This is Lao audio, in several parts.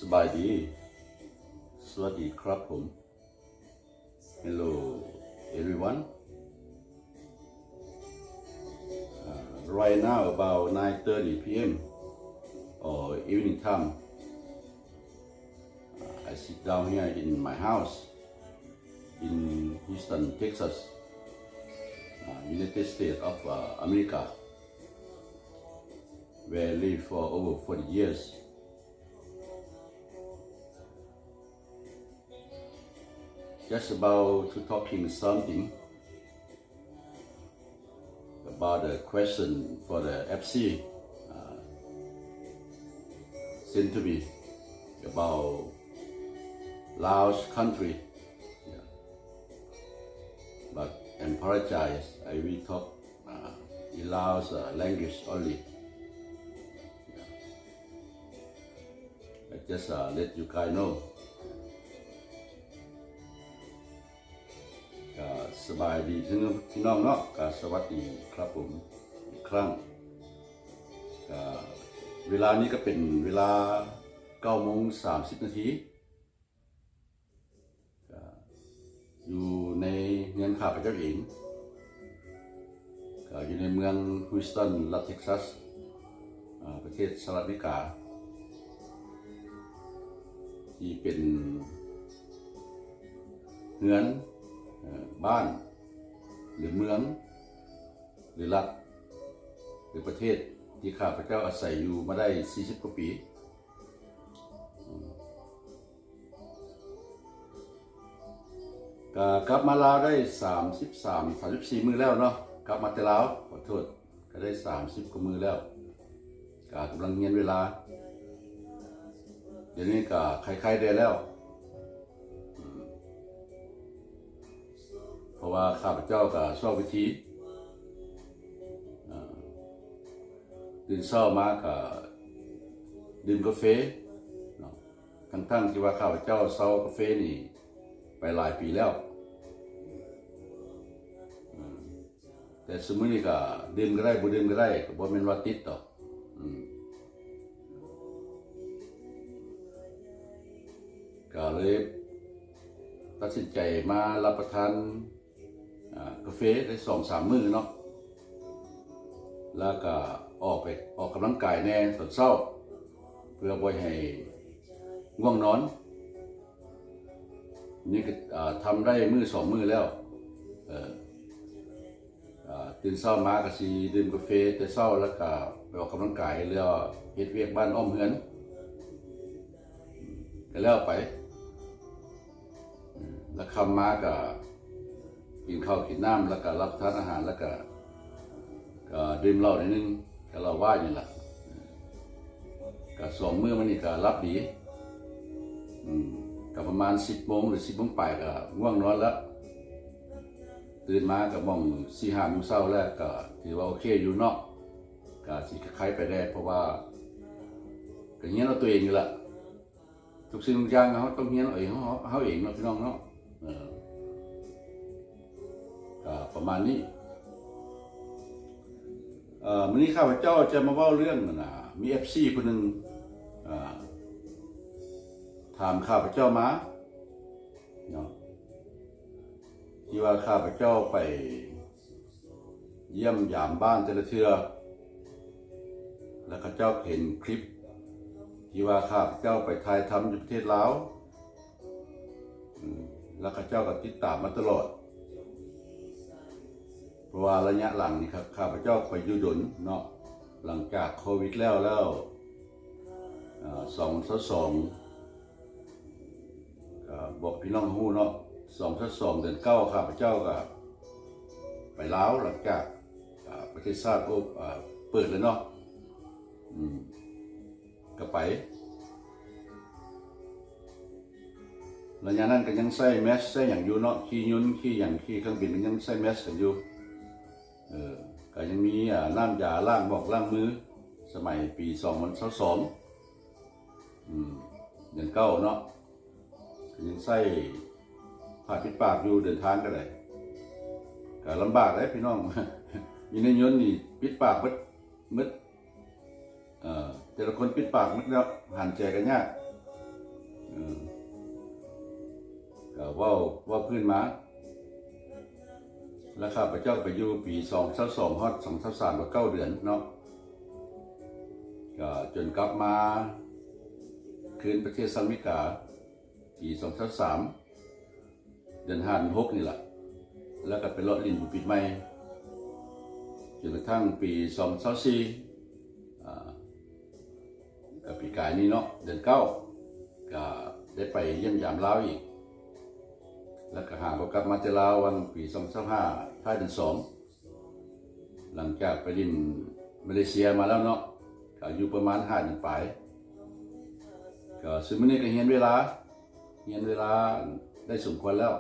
ສະບາຍດີ ສະຫວັດດີຄັບຜົມ Hello everyone. Uh, right now about nine thirty p m or evening time. Uh, I sit down here in my house in Houston, Texas, uh, United States of, uh, America, where I live for over forty years. Just about to talking something about the question for the F C, uh, sent to me about Laos country. Yeah. But I apologize, I will talk, uh, in Laos, uh, language only. Yeah. I just, uh, let you guys know. ກະສະບາຍດີເຖິງພີ່ນ້ອງເນາະ ກະສະຫວັດດີຄັບຜົມອີກຄັ້ງ. ກະເວລານີ້ກະເປັນເວລາເກົ້າໂມງສາມສິບນາທີ ກະຢູ່ໃນເຮືອນຂ້າພະເຈົ້າເອງ ກະຢູ່ໃນເມືອງ Houston ລັດ Texas ອາ ປະເທດສະຫະລັດອາເມລິກາ ທີ່ເປັນເຮືອນ ເອີ ບ້ານ ຫຼືເມືອງ ຫຼືລັດ ຫຼືປະເທດທີ່ຂ້າພະເຈົ້າອາໄສຢູ່ມາໄດ້ສີ່ສິບກວ່າປີ. ກະກັບມາລາວໄດ້ສາມສິບສາມ ສາມສິບສີ່ມື້ແລ້ວເນາະ ກັບມາແຕ່ລາວ ຂໍໂທດ ກະໄດ້ສາມສິບກວ່າມື້ແລ້ວ ກະກຳລັງຮຽນເວລາ ດຽວນີ້ກະໄຄໆແດ່ແລ້ວ ເພາະວ່າຂ້າພະເຈົ້າກະຊອກວິທີ ຕື່ນເຊົ້າມາກະດື່ມກາເຟເນາະ ທັງໆທີ່ວ່າຂ້າພະເຈົ້າເຊົາກາເຟນີ້ໄປຫຼາຍປີແລ້ວ ແຕ່ຊຸມມື້ນີ້ກະດື່ມກະໄດ້ ບໍ່ດື່ມກະໄດ້ ກະບໍ່ແມ່ນວ່າຕິດດອກ ກະເລີຍຕັດສິນໃຈມາຮັບປະທານ ອາ ກາເຟໄດ້ສອງສາມມື້ເນາະ ແລ້ວກະອອກໄປອອກກຳລັງກາຍແດ່ຕອນເຊົ້າ ເພື່ອບໍ່ໃຫ້ງ່ວງນອນ. ນີ້ກະ ອາ ທຳໄດ້ມື້ສອງມື້ແລ້ວ ເອີ ອາ ຕື່ນເຊົ້າມາກະຊິດື່ມກາເຟແຕ່ເຊົ້າ ແລ້ວກະໄປອອກກຳລັງກາຍ ແລ້ວເຮັດວຽກບ້ານອ້ອມເຮືອນ ກະແລ້ວໄປ ແລ້ວຄ່ຳມາກະກິນເຂົ້າກິນນ້ຳ ແລ້ວກະຮັບປະທານອາຫານ ແລ້ວກະ ກະດື່ມເຫຼົ້າໜ້ອຍໜຶ່ງ ກະເຫຼົ້າວາຍນີ້ລະ ກະສອງມື້ມານີ້ກະຫຼັບດີ ອືມ ກະປະມານສິບໂມງ ຫຼື ສິບໂມງປາຍກະງ່ວງນອນລະ ຕື່ນມາກະໝ່ອງສີ່ຫ້າໂມງເຊົ້າແລ້ວ ກະຖືວ່າໂອເຄຢູ່ເນາະ ກະຊິໄຄໄປແດ່ ເພາະວ່າກະຮຽນເອົາຕົວເອງນີ້ລະ ທຸກສິ່ງທຸກຢ່າງເຮົາຕ້ອງຮຽນເອົາເອງ ເຮົາ ເຮົາເອງເນາະ ພີ່ນ້ອງເນາະ ເອີ ກະປະມານນີ້ ເອີ ມື້ນີ້ຂ້າພະເຈົ້າຈະມາເວົ້າເລື່ອງ ອັນນ່າ ມີເອັຟຊີຜູ້ໜຶ່ງ ເອີ ຖາມຂ້າພະເຈົ້າມາເນາະ ທີ່ວ່າຂ້າພະເຈົ້າໄປ ຢ້ຽມຢາມບ້ານແຕ່ລະເທື່ອ ແລ້ວເຂົາເຈົ້າເຫັນຄລິບທີ່ວ່າຂ້າພະເຈົ້າໄປຖ່າຍທຳຢູ່ປະເທດລາວ ອືມ ແລ້ວເຂົາເຈົ້າກໍຕິດຕາມມາຕະຫຼອດ ເພາະວ່າໄລຍະຫຼັງນີ້ ຂ້າ ຂ້າພະເຈົ້າໄປຢູ່ດົນເນາະ ຫຼັງຈາກໂຄວິດແລ້ວ ແລ້ວ ອາ ສອງພັນຊາວສອງ ກະບອກພີ່ນ້ອງຮູ້ເນາະ ສອງພັນຊາວສອງ ເດືອນເກົ້າ ຂ້າພະເຈົ້າກະໄປລາວ ຫຼັງຈາກ ອາ ປະເທດຊາດ ໂອ ອາ ເປີດແລ້ວເນາະ ອືມ ກະໄປ ໄລຍະນັ້ນກະຍັງໃຊ້ແມັສໃຊ້ຫຍັງຢູ່ເນາະ ຂີ່ຍົນຂີ່ຫຍັງຂີ່ເຄື່ອງບິນກະຍັງໃຊ້ແມັສກັນຢູ່ ເອີ ກະຍັງມີ ອາ ນ້ຳຢາລ້າງໝອກລ້າງມື ສະໄໝປີສອງພັນຊາວສອງ ອືມ ເດືອນເກົ້າເນາະ ຍັງໃຊ້ຜ້າປິດປາກຢູ່ ເດີນທາງກະໄດ້ ກະລຳບາກເດ້ພີ່ນ້ອງ ຢູ່ໃນຍົນນີ້ປິດປາກເບິດ ເບິດ ເອີ ແຕ່ລະຄົນປິດປາກໝົດແລ້ວ ຫັນໃຈກະຍາກ ເອີ ກໍເວົ້າ ເວົ້າຄືນມາ ແລ້ວຂ້າພະເຈົ້າໄປຢູ່ປີສອງພັນຊາວສອງຮອດສອງພັນຊາວສາມ ກໍເກົ້າເດືອນເນາະ ກໍຈົນກັບມາຄືນປະເທດສະຫະລັດອາເມລິກາ ປີສອງພັນຊາວສາມ ເດືອນຫ້າເດືອນຫົກນີ້ລະ ແລ້ວກໍໄປເລາະຫຼິ້ນບຸນປີໃໝ່ ຈົນກະທັ້ງປີສອງພັນຊາວສີ່ ອາ ກໍປີກາຍນີ້ເນາະ ເດືອນເກົ້າ ກໍໄດ້ໄປຢ້ຽມຢາມລາວອີກ ແລ້ວກໍຫາກໍກັບມາແຕ່ລາວວັນປີສອງພັນຊາວຫ້າ ທ້າຍເດືອນສອງ ຫຼັງຈາກໄປຫຼິ້ນມາເລເຊຍມາແລ້ວເນາະ ກໍຢູ່ປະມານຫ້າເດືອນປາຍ ກໍຊຸມມື້ນີ້ກໍຮຽນເວລາ ຮຽນເວລາໄດ້ສົມຄວນແລ້ວ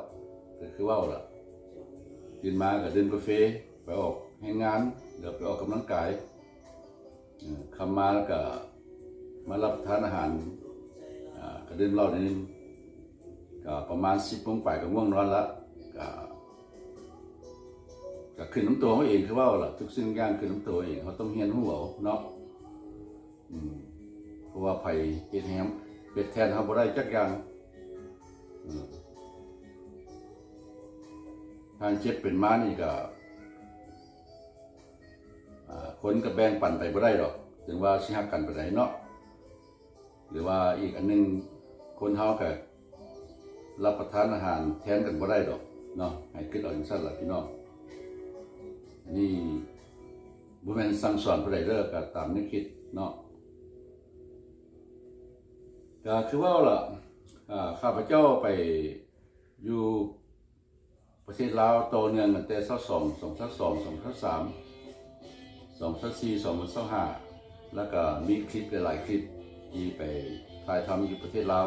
ກໍຄືເວົ້າລະ ຕື່ນມາກໍດື່ມກາເຟ ໄປອອກແຮງງານ ແລ້ວໄປອອກກຳລັງກາຍ ເອີ ຄ່ຳມາແລ້ວກໍມາຮັບປະທານອາຫານ ອາ ກໍດື່ມເຫຼົ້າໜ້ອຍໜຶ່ງ ກໍປະມານສິບໂມງປາຍກໍງ່ວງນອນລະ ກໍ ກໍຂຶ້ນນຳຕົວເຮົາເອງ ຄືເວົ້າລະ ທຸກສິ່ງຢ່າງຂຶ້ນນຳຕົວເອງ ເຮົາຕ້ອງຮຽນຮູ້ເອົາເນາະ ອືມ ເພາະວ່າໃຜເຮັດແຮມ ເຮັດແທນເຮົາບໍ່ໄດ້ຈັກຢ່າງ ເອີ ທ່ານເຈັບເປັນມານີ້ກໍ ອາ ຄົນກໍແບ່ງປັນໄປບໍ່ໄດ້ດອກ ເຖິງວ່າຊິຮັກກັນປານໃດເນາະ ຫຼືວ່າອີກອັນໜຶ່ງ ຄົນເຮົາກໍ ຮັບປະທານອາຫານແທນກັນບໍ່ໄດ້ດອກເນາະ ໃຫ້ຄິດເອົາຈັ່ງຊັ້ນລະພີ່ນ້ອງ ອັນນີ້ບໍ່ແມ່ນສັ່ງສອນຜູ້ໃດເດີ ກໍຕາມແນວຄິດເນາະ ກໍຄືເວົ້າລະ ອາ ຂ້າພະເຈົ້າໄປຢູ່ປະເທດລາວຕໍ່ເນື່ອງຕັ້ງແຕ່ຊາວສອງ ສອງພັນຊາວສອງ ສອງພັນຊາວສາມ ສອງພັນຊາວສີ່ ສອງພັນຊາວຫ້າ ແລ້ວກໍມີຄລິບຫຼາຍໆຄລິບທີ່ໄປຖ່າຍທຳຢູ່ປະເທດລາວ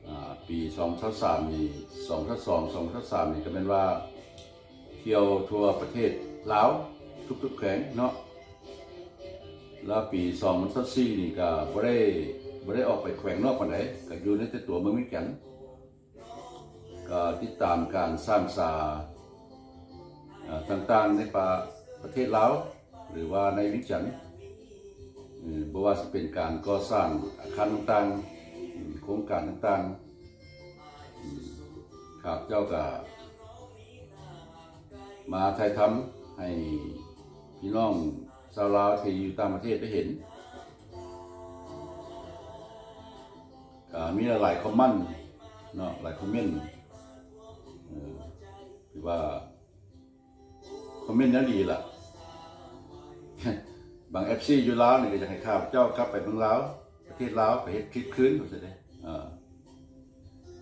ອາ ປີສອງພັນຊາວສາມນີ້ ສອງພັນຊາວສອງ ສອງພັນຊາວສາມນີ້ກໍແມ່ນວ່າທ່ຽວທົ່ວປະເທດລາວທຸກໆແຂວງເນາະ ແລ້ວປີສອງພັນຊາວສີ່ນີ້ກໍບໍ່ໄດ້ ບໍ່ໄດ້ອອກໄປແຂວງນອກປານໃດ ກໍຢູ່ໃນແຕ່ຕົວເມືອງວຽງຈັນ ກໍຕິດຕາມການສ້າງສາ ເອີ ຕ່າງໆໃນປະ ປະເທດລາວ ຫຼືວ່າໃນວຽງຈັນ ເອີ ບໍ່ວ່າຊິເປັນການກໍ່ສ້າງອາຄານຕ່າງໆ ໂຄງການຕ່າງໆ ຂ້າພະເຈົ້າກໍມາຖ່າຍທຳໃຫ້ພີ່ນ້ອງຊາວລາວທີ່ຢູ່ຕ່າງປະເທດໄດ້ເຫັນ ກໍມີຫຼາຍໆຄອມມັນເນາະ ຫຼາຍຄອມເມັນ ເອີ ຖືວ່າຄອມເມັນແນວດີລະ ບາງເອັຟຊີຢູ່ລາວນີ້ກໍຢາກໃຫ້ຂ້າພະເຈົ້າກັບໄປເມືອງລາວ ປະເທດລາວ ໄປເຮັດຄລິບຄືນວ່າຊັ້ນເດ ເອີ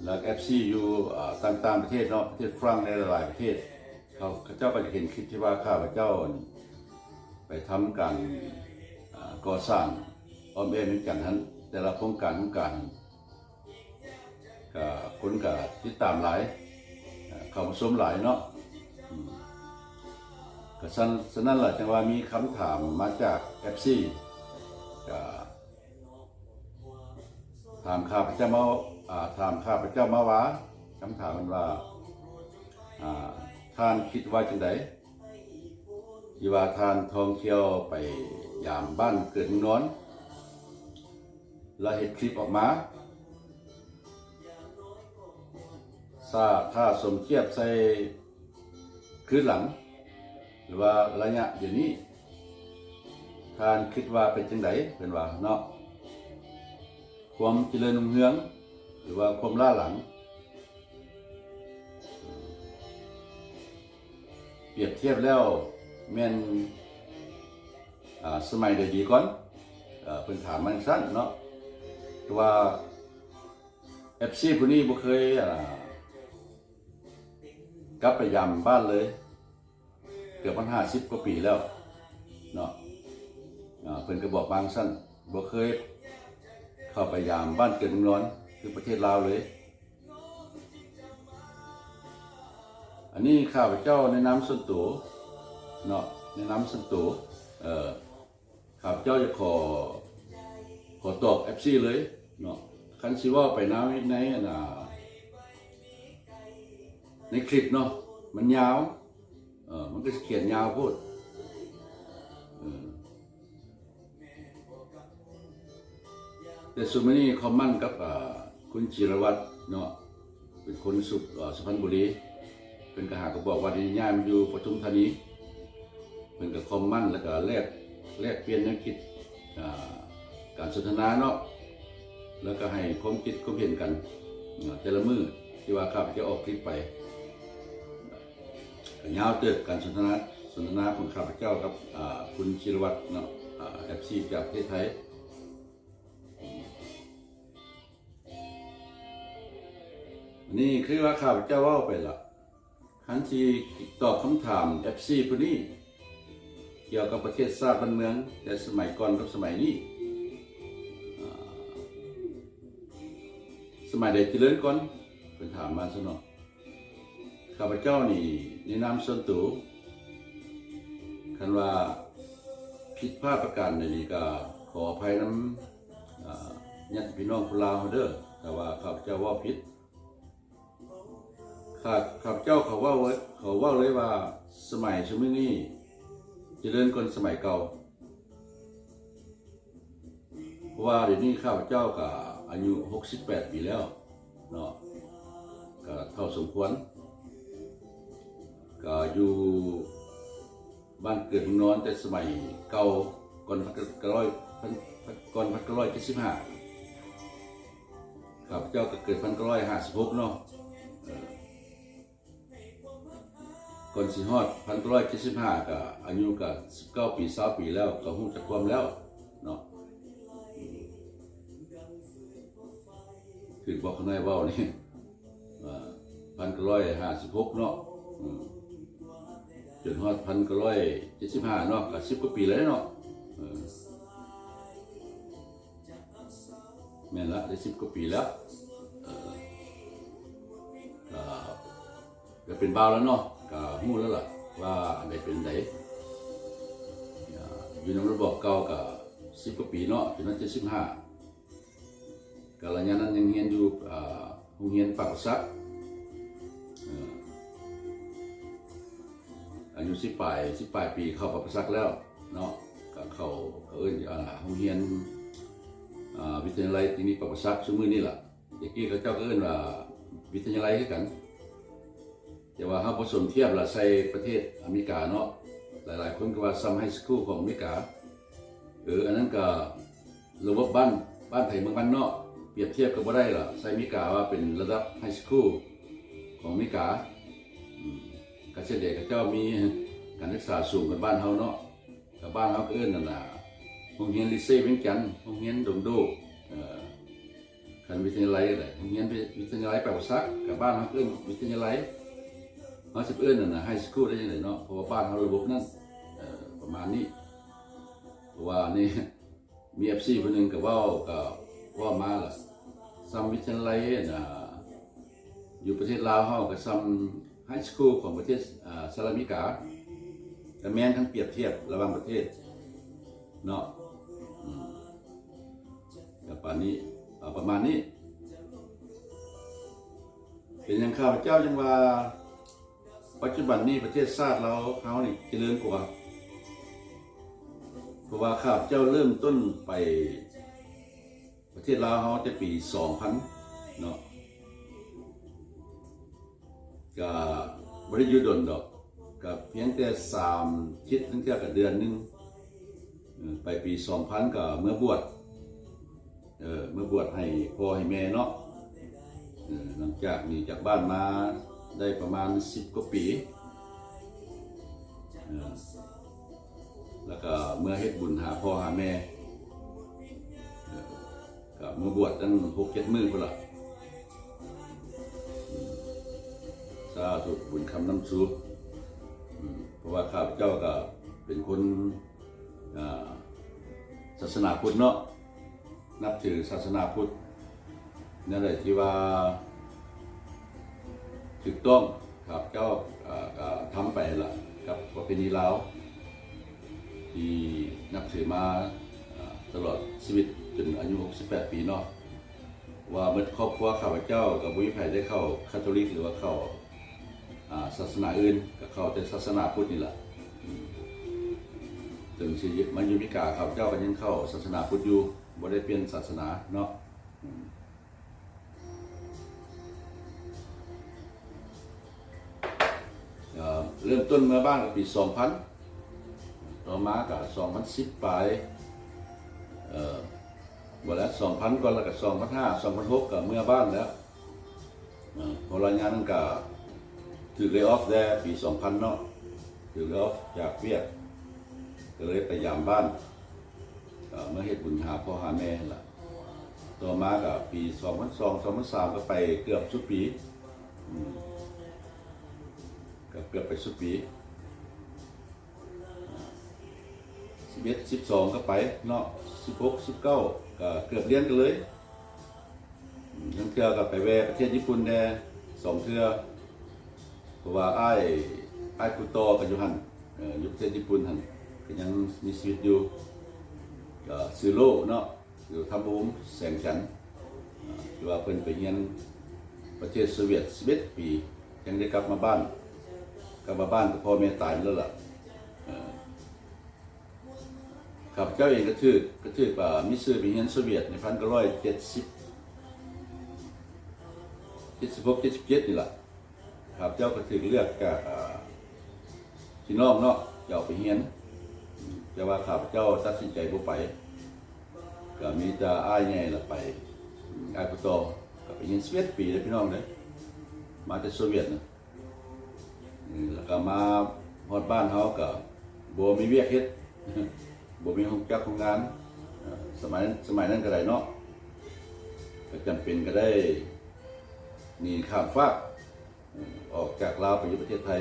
ແລ້ວເອັຟຊີຢູ່ ເອີ ຕ່າງໆປະເທດເນາະ ປະເທດຝຣັ່ງ ໃນຫຼາຍໆປະເທດ ເຂົາ ເຂົາເຈົ້າກໍຢາກເຫັນຄລິບທີ່ວ່າຂ້າພະເຈົ້າໄປທຳການ ເອີ ກໍ່ສ້າງອ້ອມແອວວຽງຈັນຫັ້ນ ແຕ່ລະໂຄງການ ໂຄງການ ກະຄົນກະຕິດຕາມຫຼາຍ ເຂົ້າມາຊົມຫຼາຍເນາະ ອືມ ກະຊັ້ນ ສະນັ້ນລະ ຈັ່ງວ່າມີຄຳຖາມມາຈາກເອັຟຊີ ກະຖາມຂ້າພະເຈົ້າມາ ອາ ຖາມຂ້າພະເຈົ້າມາວ່າ ຄຳຖາມເພິ່ນວ່າ ອາ ທ່ານຄິດວ່າຈັ່ງໃດ? ທີ່ວ່າທ່ານທ່ອງທ່ຽວໄປຢາມບ້ານເກີດເມືອງນອນ ແລ້ວເຮັດຄລິບອອກມາ ຖ້າ ຖ້າສົມທຽບໃສ່ຄືນຫຼັງ ຫຼືວ່າໄລຍະດຽວນີ້ ທ່ານຄິດວ່າເປັນຈັ່ງໃດ? ເພິ່ນວ່າເນາະ ຄວາມຈະເລີນຮຸ່ງເຮືອງ ຫຼືວ່າຄວາມລ້າຫຼັງ? ປຽບທຽບແລ້ວແມ່ນ ອາ ສະໄໝໃດດີກ່ອນ? ເອີ ເພິ່ນຖາມມາຈັ່ງຊັ້ນເນາະ ແຕ່ວ່າເອັຟຊີຜູ້ນີ້ບໍ່ເຄີຍ ອາ ກັບໄປຢາມບ້ານເລີຍ ເກືອບມັນຫ້າສິບກວ່າປີແລ້ວເນາະ ອາ ເພິ່ນກໍບອກມາຈັ່ງຊັ້ນ ບໍ່ເຄີຍເຂົ້າໄປຢາມບ້ານເກີດເມືອງນອນ ຄືປະເທດລາວເລີຍ. ອັນນີ້ຂ້າພະເຈົ້າໃນນາມສ່ວນໂຕເນາະ ໃນນາມສ່ວນໂຕ ເອີ ຂ້າພະເຈົ້າຈະຂໍ ຂໍຕອບເອັຟຊີເລີຍເນາະ ຄັນຊິເວົ້າໄປນຳໃນ ອັນນ່າ ໃນຄລິບເນາະ ມັນຍາວ ເອີ ມັນກໍຊິຂຽນຍາວໂພດ ເອີ ແຕ່ຊຸມມື້ນີ້ຄອມມັນກັບ ອາ ຄຸນ ຈິລະວັດ ເນາະ ເປັນຄົນສຸ ເອີ ສຸພັນບູລີ ເພິ່ນກໍຫາກໍບອກວ່າໄດ້ຍ້າຍມາຢູ່ປະທຸມທານີ ເພິ່ນກໍຄອມມັນ ແລ້ວກໍແລກ ແລກປ່ຽນແນວຄິດ ອ່າ ການສົນທະນາເນາະ ແລ້ວກໍໃຫ້ຄວາມຄິດຄວາມເຫັນກັນ ເນາະ ແຕ່ລະມື້ທີ່ວ່າຂ້າພະເຈົ້າອອກຄລິບໄປ ກໍຍາວເຕີບການສົນທະນາ ສົນທະນາຂອງຂ້າພະເຈົ້າກັບ ອ່າ ຄຸນ ຈິລະວັດ ເນາະ ອ່າ ເອັຟຊີ ຈາກປະເທດໄທ. ນີ້ຄືວ່າຂ້າພະເຈົ້າເວົ້າໄປລະ ຄັນຊິຕອບຄຳຖາມເອັຟຊີຜູ້ນີ້ ກ່ຽວກັບປະເທດຊາດບ້ານເມືອງ ແຕ່ສະໄໝກ່ອນກັບສະໄໝນີ້ ອ່າ ສະໄໝໃດຈະເລີນກ່ອນ ເພິ່ນຖາມມາຊັ້ນເນາະ. ຂ້າພະເຈົ້ານີ້ ໃນນາມສ່ວນໂຕ ຄັນວ່າຜິດພາດປະການໃດນີ້ ກໍຂໍອະໄພນຳ ອ່າ ຍາດຕິພີ່ນ້ອງຄົນລາວເຮົາເດີ້ ຖ້າວ່າຂ້າພະເຈົ້າເວົ້າຜິດ. ຂ້າ ຂ້າພະເຈົ້າ ເຂົາເວົ້າ ເຂົາເວົ້າເລີຍວ່າ ສະໄໝຊຸມື້ນີ້ຈະເລີນກ່ອນສະໄໝເກົ່າ. ເພາະວ່າດຽວນີ້ຂ້າພະເຈົ້າກະອາຍຸຫົກສິບແປດປີແລ້ວເນາະ ກະເຖົ້າສົມຄວນ ກະຢູ່ບ້ານເກີດເມືອງນອນແຕ່ສະໄໝເກົ່າ ກ່ອນພັນເກົ້າຮ້ອຍ ພັນ ກ່ອນພັນເກົ້າຮ້ອຍເຈັດສິບຫ້າ ຂ້າພະເຈົ້າກະເກີດພັນເກົ້າຮ້ອຍຫ້າສິບຫົກເນາະ ເອີ ກ່ອນຊິຮອດພັນເກົ້າຮ້ອຍເຈັດສິບຫ້າ ກະອາຍຸກະສິບເກົ້າປີ ຊາວປີແລ້ວ ກະຮູ້ຈັກຄວາມແລ້ວເນາະ ຖືກບໍ່ ຂ້ານ້ອຍເວົ້ານີ້ ອ່າ ພັນເກົ້າຮ້ອຍຫ້າສິບຫົກເນາະ ອືມ ຈົນຮອດພັນເກົ້າຮ້ອຍເຈັດສິບຫ້າເນາະ ກະສິບກວ່າປີແລ້ວເນາະ ເອີ ແມ່ນລະ ໄດ້ສິບກວ່າປີແລ້ວ ເອີ ກະ ກະເປັນບ່າວແລ້ວເນາະ ກະຮູ້ແລ້ວລະວ່າອັນໃດເປັນໃດ ອາ ຢູ່ນຳລະບອບເກົ່າກະສິບກວ່າປີເນາະ ຈົນຮອດເຈັດສິບຫ້າ ກະໄລຍະນັ້ນຍັງຮຽນຢູ່ ອາ ໂຮງຮຽນປາກປະສັກ ເອີ ອາຍຸສິບປາຍ ສິບປາຍປີເຂົ້າປາກປະສັກແລ້ວເນາະ ກະເຂົ້າ ເຂົາເອີ້ນ ອາ ໂຮງຮຽນ ອາ ວິທະຍາໄລເຕັກນິກປາກປະສັກຊຸມື້ນີ້ລະ ແຕ່ກີ້ເຂົາເຈົ້າກະເອີ້ນວ່າວິທະຍາໄລຄືກັນ ແຕ່ວ່າເຮົາປະສົມທຽບລະໃສ່ປະເທດອາເມລິກາເນາະ ຫຼາຍໆຄົນກະວ່າຊ່ຳໄຮສະຄູລຂອງອາເມລິກາ ເອີ ອັນນັ້ນກະລະບົບບ້ານ ບ້ານໃຜເມືອງມັນເນາະ ປຽບທຽບກະບໍ່ໄດ້ລະ ໃສ່ອາເມລິກາວ່າເປັນລະດັບໄຮສະຄູລຂອງອາເມລິກາ ອືມ ກະສະແດງເຂົາເຈົ້າມີການສຶກສາສູງກວ່າບ້ານເຮົາເນາະ ກະບ້ານເຮົາກະເອີ້ນຫັ້ນນະ ໂຮງຮຽນລິເຊວຽງຈັນ ໂຮງຮຽນດົງໂດກ ເອີ ຄັນວິທະຍາໄລກະໄດ້ ໂຮງຮຽນວິທະຍາໄລປາກປະສັກ ກະບ້ານເຮົາເອີ້ນວິທະຍາໄລ ເຮົາຊິໄປເອີ້ນຫັ້ນນະ ໄຮສະຄູລໄດ້ຈັ່ງໃດເນາະ ເພາະວ່າບ້ານເຮົາລະບົບນັ້ນ ເອີ ປະມານນີ້ ເພາະວ່ານີ້ ມີເອັຟຊີຜູ້ໜຶ່ງກະເວົ້າ ກະເວົ້າມາລະ ຊ່ຳວິທະຍາໄລ ອັນ ຢູ່ປະເທດລາວເຮົາກະຊ່ຳໄຮສະຄູລຂອງປະເທດ ອາ ສະຫະລັດອາເມລິກາ ກະແມ່ນຄັນປຽບທຽບລະຫວ່າງປະເທດເນາະ ອືມ ກະປານນີ້ ເອົາປະມານນີ້ ເປັນຫຍັງຂ້າພະເຈົ້າຈຶ່ງວ່າ ປັດຈຸບັນນີ້ປະເທດຊາດລາວເຮົານີ້ຈະເລີນກວ່າ ເພາະວ່າຂ້າພະເຈົ້າເລີ່ມຕົ້ນໄປປະເທດລາວເຮົາແຕ່ປີສອງພັນເນາະ ກະບໍ່ໄດ້ຢູ່ດົນດອກ ກະພຽງແຕ່ສາມທິດ ລາງເທື່ອກະເດືອນໜຶ່ງ ເອີ ໄປປີສອງພັນກະເມືອບວດ ເອີ ເມືອບວດໃຫ້ພໍ່ໃຫ້ແມ່ເນາະ ເອີ ຫຼັງຈາກໜີຈາກບ້ານມາໄດ້ປະມານສິບກວ່າປີ ເອີ ແລ້ວກະເມືອເຮັດບຸນຫາພໍ່ຫາແມ່ ເອີ ກະເມືອບວດຕັ້ງຫົກເຈັດມື້ພຸ້ນລະ ອືມ ສາທຸ ບຸນຄຳນຳຊູ ອືມ ເພາະວ່າຂ້າພະເຈົ້າກະເປັນຄົນ ອ່າ ສາສະໜາພຸດເນາະ ນັບຖືສາສະໜາພຸດ ແນວໃດທີ່ວ່າຖືກຕ້ອງ ຂ້າພະເຈົ້າ ອ່າ ກະທຳໄປຫັ້ນລະ ກັບປະເພນີລາວ ທີ່ນັບຖືມາ ອ່າ ຕະຫຼອດຊີວິດ ຈົນອາຍຸຫົກສິບແປດປີເນາະ. ວ່າໝົດຄອບຄົວຂ້າພະເຈົ້າກະບໍ່ມີໃຜໄດ້ເຂົ້າຄາໂທລິກ ຫຼືວ່າເຂົ້າ ອ່າ ສາສະໜາອື່ນ ກະເຂົ້າແຕ່ສາສະໜາພຸດນີ້ລະ ອືມ ເຖິງຊິມາຢູ່ອາເມລິກາ ຂ້າພະເຈົ້າກະຍັງເຂົ້າສາສະໜາພຸດຢູ່ ບໍ່ໄດ້ປ່ຽນສາສະໜາເນາະ ອືມ. ເລີ່ມຕົ້ນເມືອບ້ານກໍປີສອງພັນ ຕໍ່ມາກໍສອງພັນສິບປາຍ ເອີ ບໍ່ແລ້ວ ສອງພັນກ່ອນ ແລ້ວກໍສອງພັນຫ້າ ສອງພັນຫົກກໍເມືອບ້ານແລ້ວ. ເອີ ເພາະລະຍະນັ້ນກໍຖືກ lay off ແດ່ ປີສອງພັນເນາະ ຖືກ lay off ຈາກວຽກ ກໍເລີຍໄປຢາມບ້ານ ກໍມາເຮັດບຸນຫາພໍ່ຫາແມ່ຫັ້ນລະ. ຕໍ່ມາກໍປີສອງພັນສອງ ສອງພັນສາມ ກໍໄປເກືອບຊຸດປີ ອືມ ກໍເກືອບໄປຊຸດປີ. ສິບເອັດ ສິບສອງ ກໍໄປເນາະ ສິບຫົກ ສິບເກົ້າ ກໍເກືອບລຽນກັນເລີຍ. ອືມ ລາງເທື່ອກໍໄປແວ່ປະເທດຍີ່ປຸ່ນແດ່ສອງເທື່ອ ເພາະວ່າອ້າຍ ອ້າຍຜູ້ຕໍ່ກໍຢູ່ຫັ້ນ ເອີ ຢູ່ປະເທດຍີ່ປຸ່ນຫັ້ນ ກໍຍັງມີຊີວິດຢູ່ ກໍຊື່ໂລເນາະ ຢູ່ທຳວະວົງ ແສງຈັນ ເອີ ທີ່ວ່າເພິ່ນໄປຮຽນປະເທດໂຊວຽດສິບເອັດປີ ຈັ່ງໄດ້ກັບມາບ້ານ ກັບມາບ້ານກໍພໍ່ແມ່ຕາຍໝົດແລ້ວລະ. ເອີ ຂ້າພະເຈົ້າເອງກໍຖືກ ກໍຖືກ ອາ ມີຊື່ໄປຮຽນໂຊວຽດໃນພັນເກົ້າຮ້ອຍເຈັດສິບ ເຈັດສິບຫົກ ເຈັດສິບເຈັດນີ້ລະ. ຂ້າພະເຈົ້າກໍຖືກເລືອກຈາກ ອາ ພີ່ນ້ອງເນາະ ຈະເອົາໄປຮຽນ ແຕ່ວ່າຂ້າພະເຈົ້າຕັດສິນໃຈບໍ່ໄປ ກໍມີແຕ່ອ້າຍໃຫຍ່ລະໄປ ອ້າຍຜູ້ຕໍ່ ກໍໄປຮຽນສິບເອັດປີເດ້ພີ່ນ້ອງເດ້ ມາແຕ່ໂຊວຽດນະ. ເອີ ແລ້ວກໍມາຮອດບ້ານເຮົາກໍບໍ່ມີວຽກເຮັດ ບໍ່ມີໂຮງຈັກໂຮງງານ ເອີ ສະໄໝ ສະໄໝນັ້ນກໍໄດ້ເນາະ ກໍຈຳເປັນກໍໄດ້ໜີຂ້າມຟາກ ເອີ ອອກຈາກລາວໄປຢູ່ປະເທດໄທ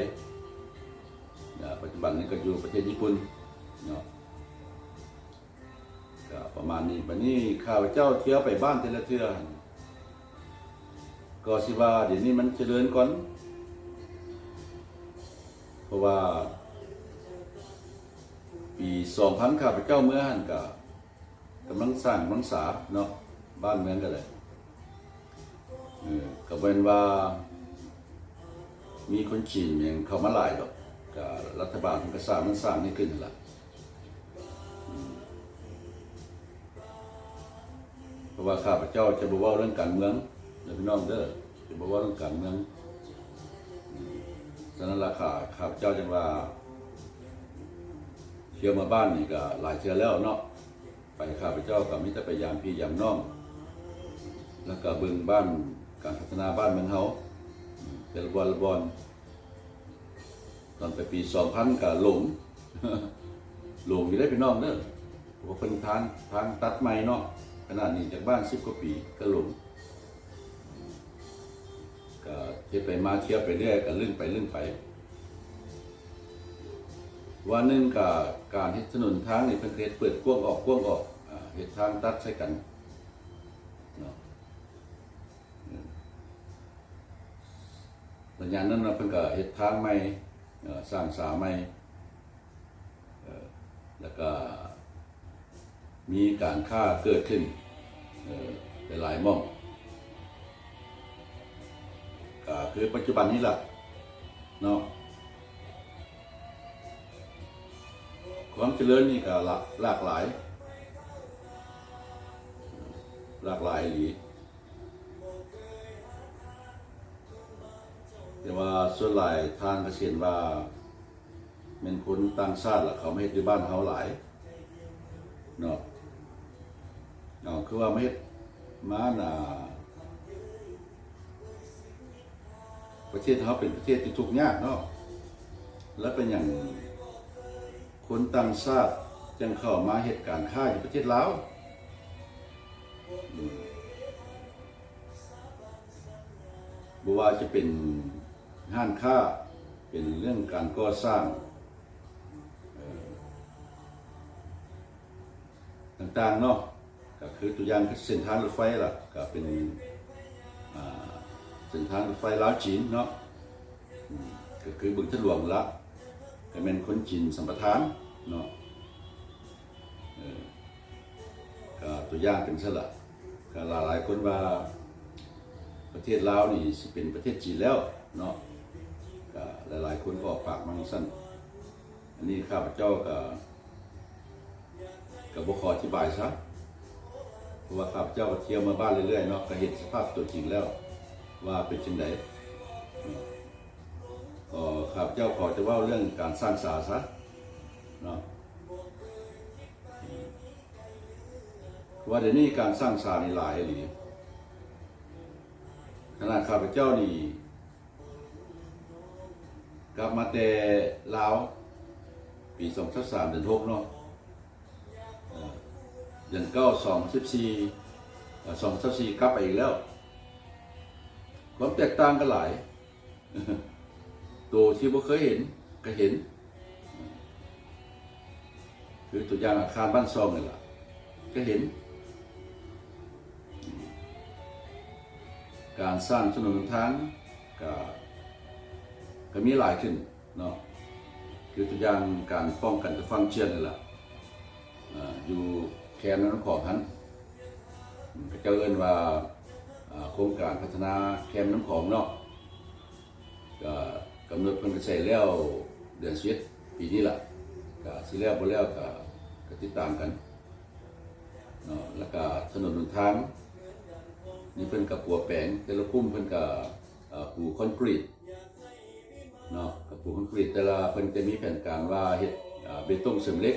ອາ ປັດຈຸບັນນີ້ກໍຢູ່ປະເທດຍີ່ປຸ່ນເນາະ. ກໍປະມານນີ້ ບັດນີ້ຂ້າພະເຈົ້າທ່ຽວໄປບ້ານແຕ່ລະເທື່ອ ກໍຊິວ່າດຽວນີ້ມັນຈະເລີນກ່ອນ ເພາະວ່າປີສອງພັນ ຂ້າພະເຈົ້າເມືອຫັ້ນກໍກຳລັງສ້າງກຳລັງສາເນາະ ບ້ານເມືອງກໍໄດ້ ເອີ ກໍບໍ່ແມ່ນວ່າມີຄົນຈີນຫຍັງເຂົ້າມາຫຼາຍດອກ ກໍລັດຖະບານເພິ່ນກໍສ້າງນັ້ນສ້າງນີ້ຂຶ້ນຫັ້ນລະ. ເພາະວ່າຂ້າພະເຈົ້າຈະບໍ່ເວົ້າເລື່ອງການເມືອງເດີພີ່ນ້ອງເດີ ຈະບໍ່ເວົ້າເລື່ອງການເມືອງ. ສະນັ້ນລະ ຂ້າ ຂ້າພະເຈົ້າຈຶ່ງວ່າ ທ່ຽວມາບ້ານນີ້ກໍຫຼາຍເທື່ອແລ້ວເນາະ ໄປ ຂ້າພະເຈົ້າກໍມີແຕ່ໄປຢາມພີ່ຢາມນ້ອງ ແລ້ວກໍເບິ່ງບ້ານ ການພັດທະນາບ້ານເມືອງເຮົາ ແຕ່ລະບ່ອນລະບ່ອນ. ຕອນໄປປີສອງພັນກໍຫຼົງ ຫຼົງຢູ່ເດ້ພີ່ນ້ອງເດີ ເພາະວ່າເພິ່ນທາງ ທາງຕັດໃໝ່ເນາະ ຂະໜາດນີ້ຈາກບ້ານສິບກວ່າປີກໍຫຼົງ ກໍເຮັດໄປມາ ທ່ຽວໄປເລື້ອຍ ກໍລຶ້ງໄປລຶ້ງໄປ. ວ່າໜຶ່ງກໍການເຮັດຖະໜົນທາງນີ້ ເພິ່ນກໍເຮັດເປີດກວ້າງອອກ ກວ້າງອອກ ອາ ເຮັດທາງຕັດໃສ່ກັນເນາະ. ເອີ ໄລຍະນັ້ນນະ ເພິ່ນກໍເຮັດທາງໃໝ່ ເອີ ສ້າງສາໃໝ່ ເອີ ແລ້ວກໍມີການຄ້າເກີດຂຶ້ນ ເອີ ຫຼາຍໆໝ່ອງ ກໍຄືປັດຈຸບັນນີ້ລະເນາະ. ຄວາມຈະເລີນນີ້ກໍຫຼາກ ຫຼາກຫຼາຍ ຫຼາກຫຼາຍອີ່ຫຼີ. ແຕ່ວ່າສ່ວນຫຼາຍທ່ານກໍຊິເຫັນວ່າແມ່ນຄົນຕ່າງຊາດລະເຂົ້າມາເຮັດຢູ່ບ້ານເຮົາຫຼາຍເນາະ. ເອົາ ຄືວ່າມາເຮັດ ມາ ອັນນ່າ ປະເທດເຮົາເປັນປະເທດທີ່ທຸກຍາກເນາະ ແລ້ວເປັນຫຍັງຄົນຕ່າງຊາດຈັ່ງເຂົ້າມາເຮັດການຄ້າຢູ່ປະເທດລາວ? ອືມ ບໍ່ວ່າຈະເປັນຮ້ານຄ້າ ເປັນເລື່ອງການກໍ່ສ້າງ ເອີ ຕ່າງໆເນາະ ກໍຄືຕົວຢ່າງຄືເສັ້ນທາງລົດໄຟລະ ກໍເປັນ ອ່າ ເສັ້ນທາງລົດໄຟລາວຈີນເນາະ ອືມ ກໍຄືບຶງທາດຫຼວງລະ ກໍແມ່ນຄົນຈີນສຳປະທານເນາະ ເອີ ກໍຕົວຢ່າງເປັນຊັ້ນລະ. ກໍຫຼາຍໆຄົນວ່າປະເທດລາວນີ້ຊິເປັນປະເທດຈີນແລ້ວເນາະ ກໍຫຼາຍໆຄົນກໍອອກປາກມາຈັ່ງຊັ້ນ. ອັນນີ້ຂ້າພະເຈົ້າກໍ ກໍບໍ່ຂໍອະທິບາຍຊະ ເພາະວ່າຂ້າພະເຈົ້າກໍທ່ຽວມາບ້ານເລື້ອຍໆເນາະ ກໍເຫັນສະພາບຕົວຈິງແລ້ວວ່າເປັນຈັ່ງໃດເນາະ. ກໍ ຂ້າພະເຈົ້າຂໍຈະເວົ້າເລື່ອງການສ້າງສາຊະເນາະ ເພາະວ່າດຽວນີ້ການສ້າງສານີ້ຫຼາຍອີ່ຫຼີ. ຂະໜາດຂ້າພະເຈົ້ານີ້ ກັບມາແຕ່ລາວ ປີສອງພັນຊາວສາມ ເດືອນຫົກເນາະ ເອີ ເດືອນເກົ້າ ສອງພັນສິບສີ່ ເອີ ສອງພັນຊາວສີ່ ກັບໄປອີກແລ້ວ. ຄວາມແຕກຕ່າງກັນຫຼາຍ ໂຕທີ່ບໍ່ເຄີຍເຫັນກໍເຫັນ ຄືຕົວຢ່າງອາຄານບ້ານຊ່ອງນີ້ລະ ກໍເຫັນ ການສ້າງຖະໜົນຫົນທາງກໍ ກໍມີຫຼາຍຂຶ້ນເນາະ ຄືຕົວຢ່າງການປ້ອງກັນຈາກຝັ່ງຈຽນນີ້ລະ ອາ ຢູ່ແຄມນ້ຳຂອງຫັ້ນ ເຂົາເຈົ້າເອີ້ນວ່າ ອາ ໂຄງການພັດທະນາແຄມນ້ຳຂອງເນາະ. ກໍກຳນົດເພິ່ນກໍໃຊ້ແລ້ວເດືອນສິບເອັດປີນີ້ລະ ກໍຊິແລ້ວບໍ່ແລ້ວກໍ ກໍຕິດຕາມກັນເນາະ. ແລ້ວກໍຖະໜົນຫົນທາງນີ້ເພິ່ນກໍປົວແປງ ແຕ່ລະກຸ່ມເພິ່ນກໍ ເອີ ປູຄອນກຣີດເນາະ ກໍປູຄອນກຣີດ ແຕ່ລະເພິ່ນຈະມີແຜນການວ່າເຮັດ ເອີ ເບຕົງເສີມເຫຼັກ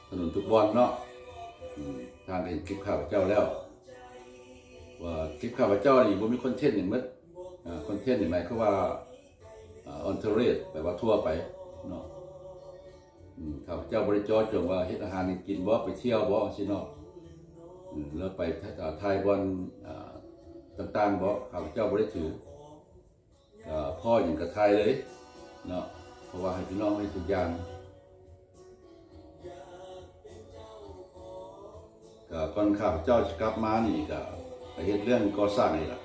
ຖະໜົນທຸກບ່ອນເນາະ. ອືມ ທ່ານກໍເຫັນຄລິບຂ້າພະເຈົ້າແລ້ວ ວ່າຄລິບຂ້າພະເຈົ້ານີ້ບໍ່ມີຄອນເທັນຫຍັງໝົດ ອາ ຄອນເທັນນີ້ໝາຍຄວາມວ່າ ອາ ອອນເທີເຣດ ແປວ່າທົ່ວໄປເນາະ. ອືມ ຂ້າພະເຈົ້າບໍ່ໄດ້ເຈາະຈົງວ່າເຮັດອາຫານໃຫ້ກິນບໍ່ ໄປທ່ຽວບໍ່ ຈັ່ງຊີ້ເນາະ. ອືມ ແລ້ວໄປ ອາ ຖ່າຍບ່ອນ ອາ ຕ່າງໆບໍ່ ຂ້າພະເຈົ້າບໍ່ໄດ້ຖື ກໍພໍ້ຫຍັງກໍຖ່າຍເລີຍເນາະ ເພາະວ່າໃຫ້ພີ່ນ້ອງເຫັນທຸກຢ່າງ. ກໍກ່ອນຂ້າພະເຈົ້າຊິກັບມານີ້ ກໍໄປເຮັດເລື່ອງກໍ່ສ້າງນີ້ລະ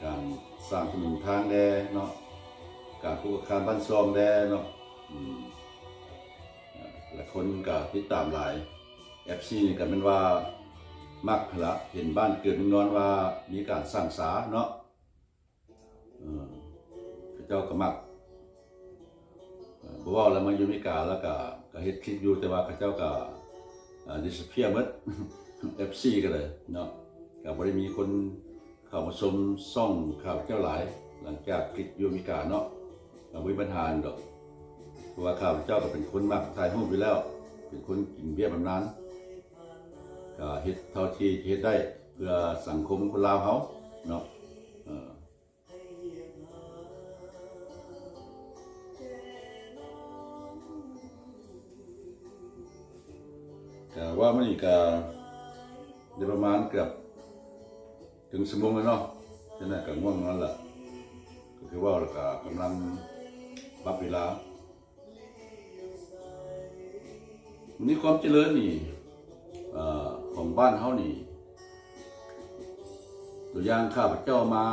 ການສ້າງຖະໜົນທາງແດ່ເນາະ ການປູກອາຄານບ້ານຊ່ອງແດ່ເນາະ. ອືມ ແລະຄົນກໍຕິດຕາມຫຼາຍ ເອັຟຊີ ນີ້ກໍແມ່ນວ່າມັກຫັ້ນລະ ເຫັນບ້ານເກີດເມືອງນອນວ່າມີການສ້າງສາເນາະ. ເອີ ເຂົາເຈົ້າກໍມັກ ເອີ ບໍ່ເວົ້າແລ້ວ ມາຢູ່ອາເມລິກາແລ້ວກໍ ກໍເຮັດຄລິບຢູ່ ແຕ່ວ່າເຂົາເຈົ້າກໍ ເອີ ດິສເພຍໝົດ ເອັຟຊີ ກໍໄດ້ເນາະ ກໍບໍ່ໄດ້ມີຄົນເຂົ້າມາຊົມຊ່ອງຂ້າພະເຈົ້າຫຼາຍ ຫຼັງຈາກຄລິບຢູ່ອາເມລິກາເນາະ ກໍບໍ່ມີບັນຫາຫຍັງດອກ ເພາະວ່າຂ້າພະເຈົ້າກໍເປັນຄົນມັກຖ່າຍຮູບຢູ່ແລ້ວ ເປັນຄົນກິນເບຍບຳນານ ກໍເຮັດເທົ່າທີ່ເຮັດໄດ້ເພື່ອສັງຄົມຄົນລາວເຮົາເນາະ. ເອີ ກະວ່າມື້ນີ້ກະໄດ້ປະມານເກືອບເຖິງຊົ່ວໂມງແລ້ວເນາະ ຈັ່ງໃດກະງ່ວງນອນລະ ກະຄືເວົ້າລະກະກຳລັງປັບເວລາ. ມີຄວາມຈະເລີນນີ້ ເອີ ຂອງບ້ານເຮົານີ້ ຕົວຢ່າງຂ້າພະເຈົ້າມາ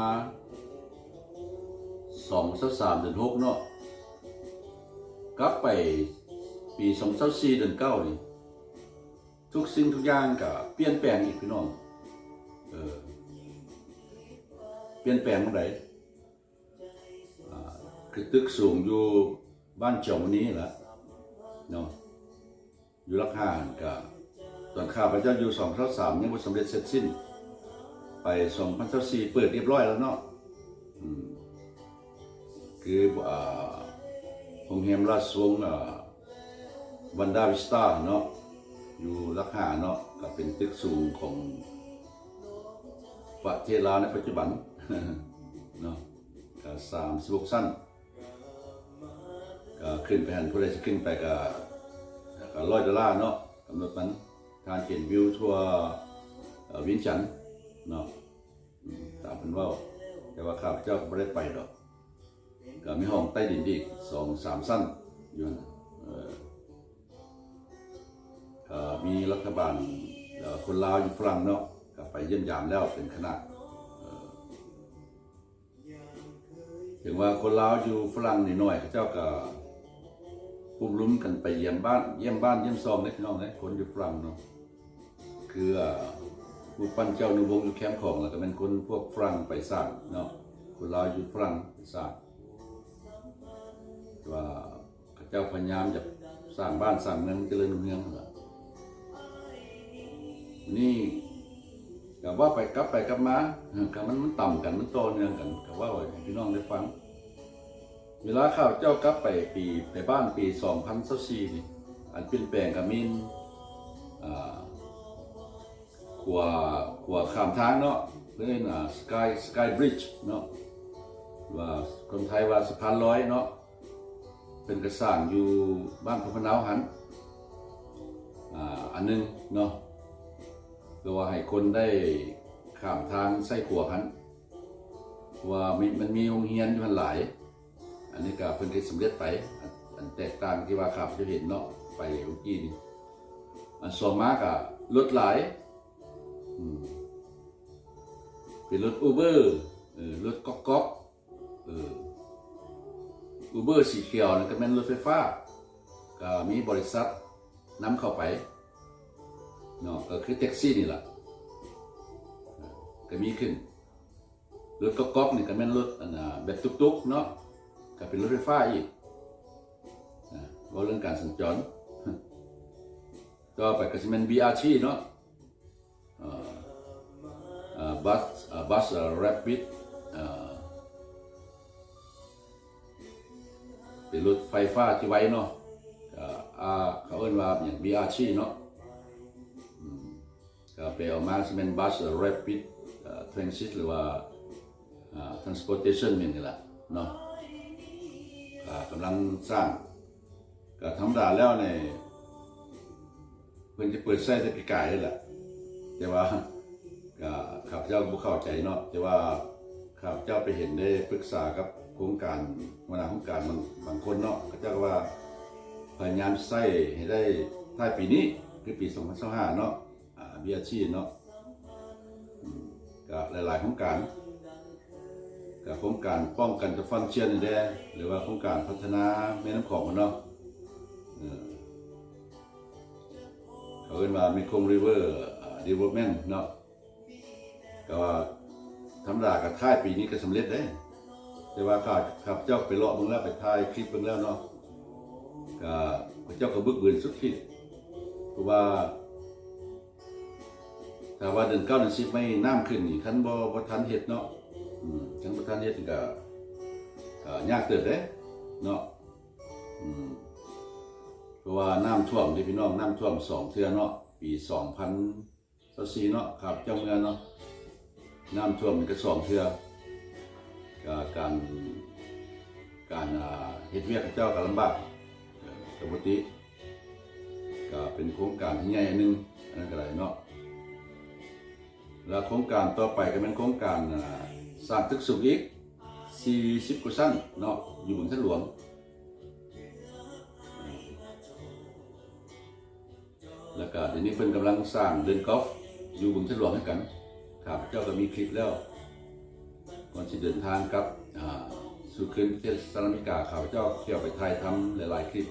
ສອງພັນຊາວສາມ ເດືອນຫົກເນາະ ກັບໄປປີສອງພັນຊາວສີ່ ເດືອນເກົ້ານີ້ ທຸກສິ່ງທຸກຢ່າງກະປ່ຽນແປງອີກ ພີ່ນ້ອງ ເອີ ປ່ຽນແປງຈັ່ງໃດ? ອ່າ ຄືຕຶກສູງຢູ່ບ້ານຈອມມຸນີລະເນາະ ຢູ່ຫຼັກຫ້າຫັ້ນກະ ຕອນຂ້າພະເຈົ້າຢູ່ສອງພັນຊາວສາມ ຍັງບໍ່ສຳເລັດເສັດສິ້ນ ໄປສອງພັນຊາວສີ່ ເປີດຮຽບຮ້ອຍແລ້ວເນາະ ອືມ ຄື ອ່າ ໂຮງແຮມລາຊະວົງ ອ່າ ວັນດາວິສຕາເນາະ ຢູ່ຫຼັກຫ້າເນາະ ກໍເປັນຕຶກສູງຂອງປະເທດລາວໃນປັດຈຸບັນເນາະ ກໍສາມສິບຫົກຊັ້ນ ກໍຂຶ້ນໄປຫັ້ນ ຜູ້ໃດຊິຂຶ້ນໄປກໍ ກໍຮ້ອຍໂດລາເນາະ ກຳນົດມັນ ທ່ານເຫັນວິວທົ່ວ ເອີ ວຽງຈັນເນາະ ອືມ ຕາມເພິ່ນເວົ້າ ແຕ່ວ່າຂ້າພະເຈົ້າກໍບໍ່ໄດ້ໄປດອກ ກໍມີຫ້ອງໃຕ້ດິນອີກສອງສາມຊັ້ນຢູ່ຫັ້ນ ເອີ ກໍມີລັດຖະບານ ເອີ ຄົນລາວຢູ່ຝຣັ່ງເນາະ ກໍໄປຢ້ຽມຢາມແລ້ວເປັນຄະນະ ເອີ ເຖິງວ່າຄົນລາວຢູ່ຝຣັ່ງໜ້ອຍໆ ເຂົາເຈົ້າກໍກຸ່ມລຸມກັນໄປຢ້ຽມບ້ານ ຢ້ຽມບ້ານຢ້ຽມຊ່ອງເດ້ ພີ່ນ້ອງເດ້ ຄົນຢູ່ຝຣັ່ງເນາະ ຄື ອ່າ ຮູບປັ້ນເຈົ້າອະນຸວົງຢູ່ແຄມຂອງ ແລ້ວກໍແມ່ນຄົນພວກຝຣັ່ງໄປສ້າງເນາະ ຄົນລາວຢູ່ຝຣັ່ງໄປສ້າງ ແຕ່ວ່າເຂົາເຈົ້າພະຍາຍາມຢາກສ້າງບ້ານສ້າງເມືອງໃຫ້ຈະເລີນຮຸ່ງເຮືອງຫັ້ນລະ ນີ້ ກໍເວົ້າໄປກັບໄປກັບມາ ເອີ ກໍມັນ ມັນຕຳກັນ ມັນຕໍ່ເນື່ອງກັນ ກໍເວົ້າໃຫ້ພີ່ນ້ອງໄດ້ຟັງ ເວລາຂ້າພະເຈົ້າກັບໄປປີ ໄປບ້ານປີສອງພັນຊາວສີ່ນີ້ ອັນປ່ຽນແປງກໍແມ່ນ ອ່າ ຂົວ ຂົວຂ້າມທາງເນາະ ເພິ່ນເອີ້ນ ອ່າ Sky Sky Bridge ເນາະ ວ່າຄົນໄທວ່າສະພານລອຍເນາະ ເພິ່ນກໍສ້າງຢູ່ບ້ານພະພະເນົາຫັ້ນ ອ່າ ອັນໜຶ່ງເນາະ ເພື່ອວ່າໃຫ້ຄົນໄດ້ຂ້າມທາງໃຊ້ຂົວຫັ້ນ ເພາະວ່າມີ ມັນມີໂຮງຮຽນຢູ່ຫັ້ນຫຼາຍ. ອັນນີ້ກໍເພິ່ນເຮັດສຳເລັດໄປ ອັນ ອັນແຕກຕ່າງທີ່ວ່າຂ້າພະເຈົ້າເຫັນເນາະ ໄປເມື່ອກີ້ນີ້. ອັນສອງມາກໍລົດຫຼາຍ ອືມ ເປັນລົດອູເບີ ເອີ ລົດກອກໆ ເອີ ອູເບີສີຂຽວນັ້ນກໍແມ່ນລົດໄຟຟ້າ ກໍມີບໍລິສັດນຳເຂົ້າໄປເນາະ ກໍຄືແທັກຊີນີ້ລະ ກໍມີຂຶ້ນ. ລົດກອກໆນີ້ກໍແມ່ນລົດ ອັນ ອ່າ ແບບຕຸກໆເນາະ ກໍເປັນລົດໄຟຟ້າອີກ ນະ ເວົ້າເລື່ອງການສັນຈອນ. ຕໍ່ໄປກໍຊິແມ່ນ ບີອາທີ ເນາະ ເອີ ເອີ ບັສ ເອີ ບັສ ເອີ ແຣັບປິດ ເອີ ເປັນລົດໄຟຟ້າທີ່ໄວເນາະ ເອີ ເຂົາເອີ້ນວ່າຫຍັງ ບີອາທີ ເນາະ ອືມ ກໍແປອອກມາຊິແມ່ນ Bus Rapid Transit ຫຼືວ່າ Transportation ແມ່ນນີ້ລະເນາະ ກໍກຳລັງສ້າງ ກໍທຳມະດາແລ້ວນີ້ ເພິ່ນຈະເປີດໃຊ້ແຕ່ປີກາຍນີ້ແຫຼະ ແຕ່ວ່າ ກໍຂ້າພະເຈົ້າກໍບໍ່ເຂົ້າໃຈເນາະ ແຕ່ວ່າຂ້າພະເຈົ້າໄປເຫັນ ໄດ້ປຶກສາກັບໂຄງການ ຫົວໜ້າໂຄງການບາງ ບາງຄົນເນາະ ເຂົາເຈົ້າກໍວ່າພະຍາຍາມໃຊ້ໃຫ້ໄດ້ທ້າຍປີນີ້ ຄືປີສອງພັນຊາວຫ້າເນາະ ອ່າ ບີອາທີ ເນາະ ອືມ ກໍຫຼາຍໆໂຄງການ ກໍໂຄງການປ້ອງກັນຕະຟອນຊຽນນີ້ແດ່ ຫຼືວ່າໂຄງການພັດທະນາແມ່ນ້ຳຂອງເນາະ ເອີ ເຂົາເອີ້ນວ່າ Mekong River ເອີ Development ເນາະ ກໍວ່າທຳມະດາກໍທ້າຍປີນີ້ກໍສຳເລັດເດ້ ແຕ່ວ່າຂ້າ ຂ້າພະເຈົ້າໄປເລາະເບິ່ງແລ້ວ ໄປຖ່າຍຄລິບເບິ່ງແລ້ວເນາະ ກໍເຂົາເຈົ້າກໍບຶກບືນສຸດຂີດ ເພາະວ່າ ຖ້າວ່າເດືອນເກົ້າເດືອນສິບໄມ້ນ້ຳຂຶ້ນນີ້ ຄັນບໍ່ ບໍ່ທັນເຮັດເນາະ ອືມ ຄັນບໍ່ທັນເຮັດນີ້ກໍ ກໍຍາກເຕີບເດ້ເນາະ ອືມ ເພາະວ່ານ້ຳຖ້ວມເດ້ພີ່ນ້ອງ ນ້ຳຖ້ວມສອງເທື່ອເນາະ ປີສອງພັນຊາວສີ່ເນາະ ຂ້າພະເຈົ້າເມືອເນາະ ນ້ຳຖ້ວມນີ້ກໍສອງເທື່ອ ກໍການ ການ ອ່າ ເຮັດວຽກຂອງເຈົ້າກໍລຳບາກ ເອີ ປົກກະຕິ ກໍເປັນໂຄງການທີ່ໃຫຍ່ອັນໜຶ່ງ ອັນນັ້ນກໍໄດ້ເນາະ ແລ້ວໂຄງການຕໍ່ໄປກໍແມ່ນໂຄງການ ອ່າ ສ້າງຕຶກສູງອີກ ສີ່ສິບກວ່າຊັ້ນເນາະ ຢູ່ບຶງທາດຫຼວງ ແລ້ວກໍດຽວນີ້ເພິ່ນກຳລັງສ້າງເດີ່ນກອຟຢູ່ບຶງທາດຫຼວງຄືກັນ ຂ້າພະເຈົ້າກໍມີຄລິບແລ້ວ ກ່ອນຊິເດີນທາງກັບ ອ່າ ສູ່ຄືນປະເທດສະຫະລັດອາເມລິກາ ຂ້າພະເຈົ້າທ່ຽວໄປຖ່າຍທຳຫຼາຍໆຄລິບ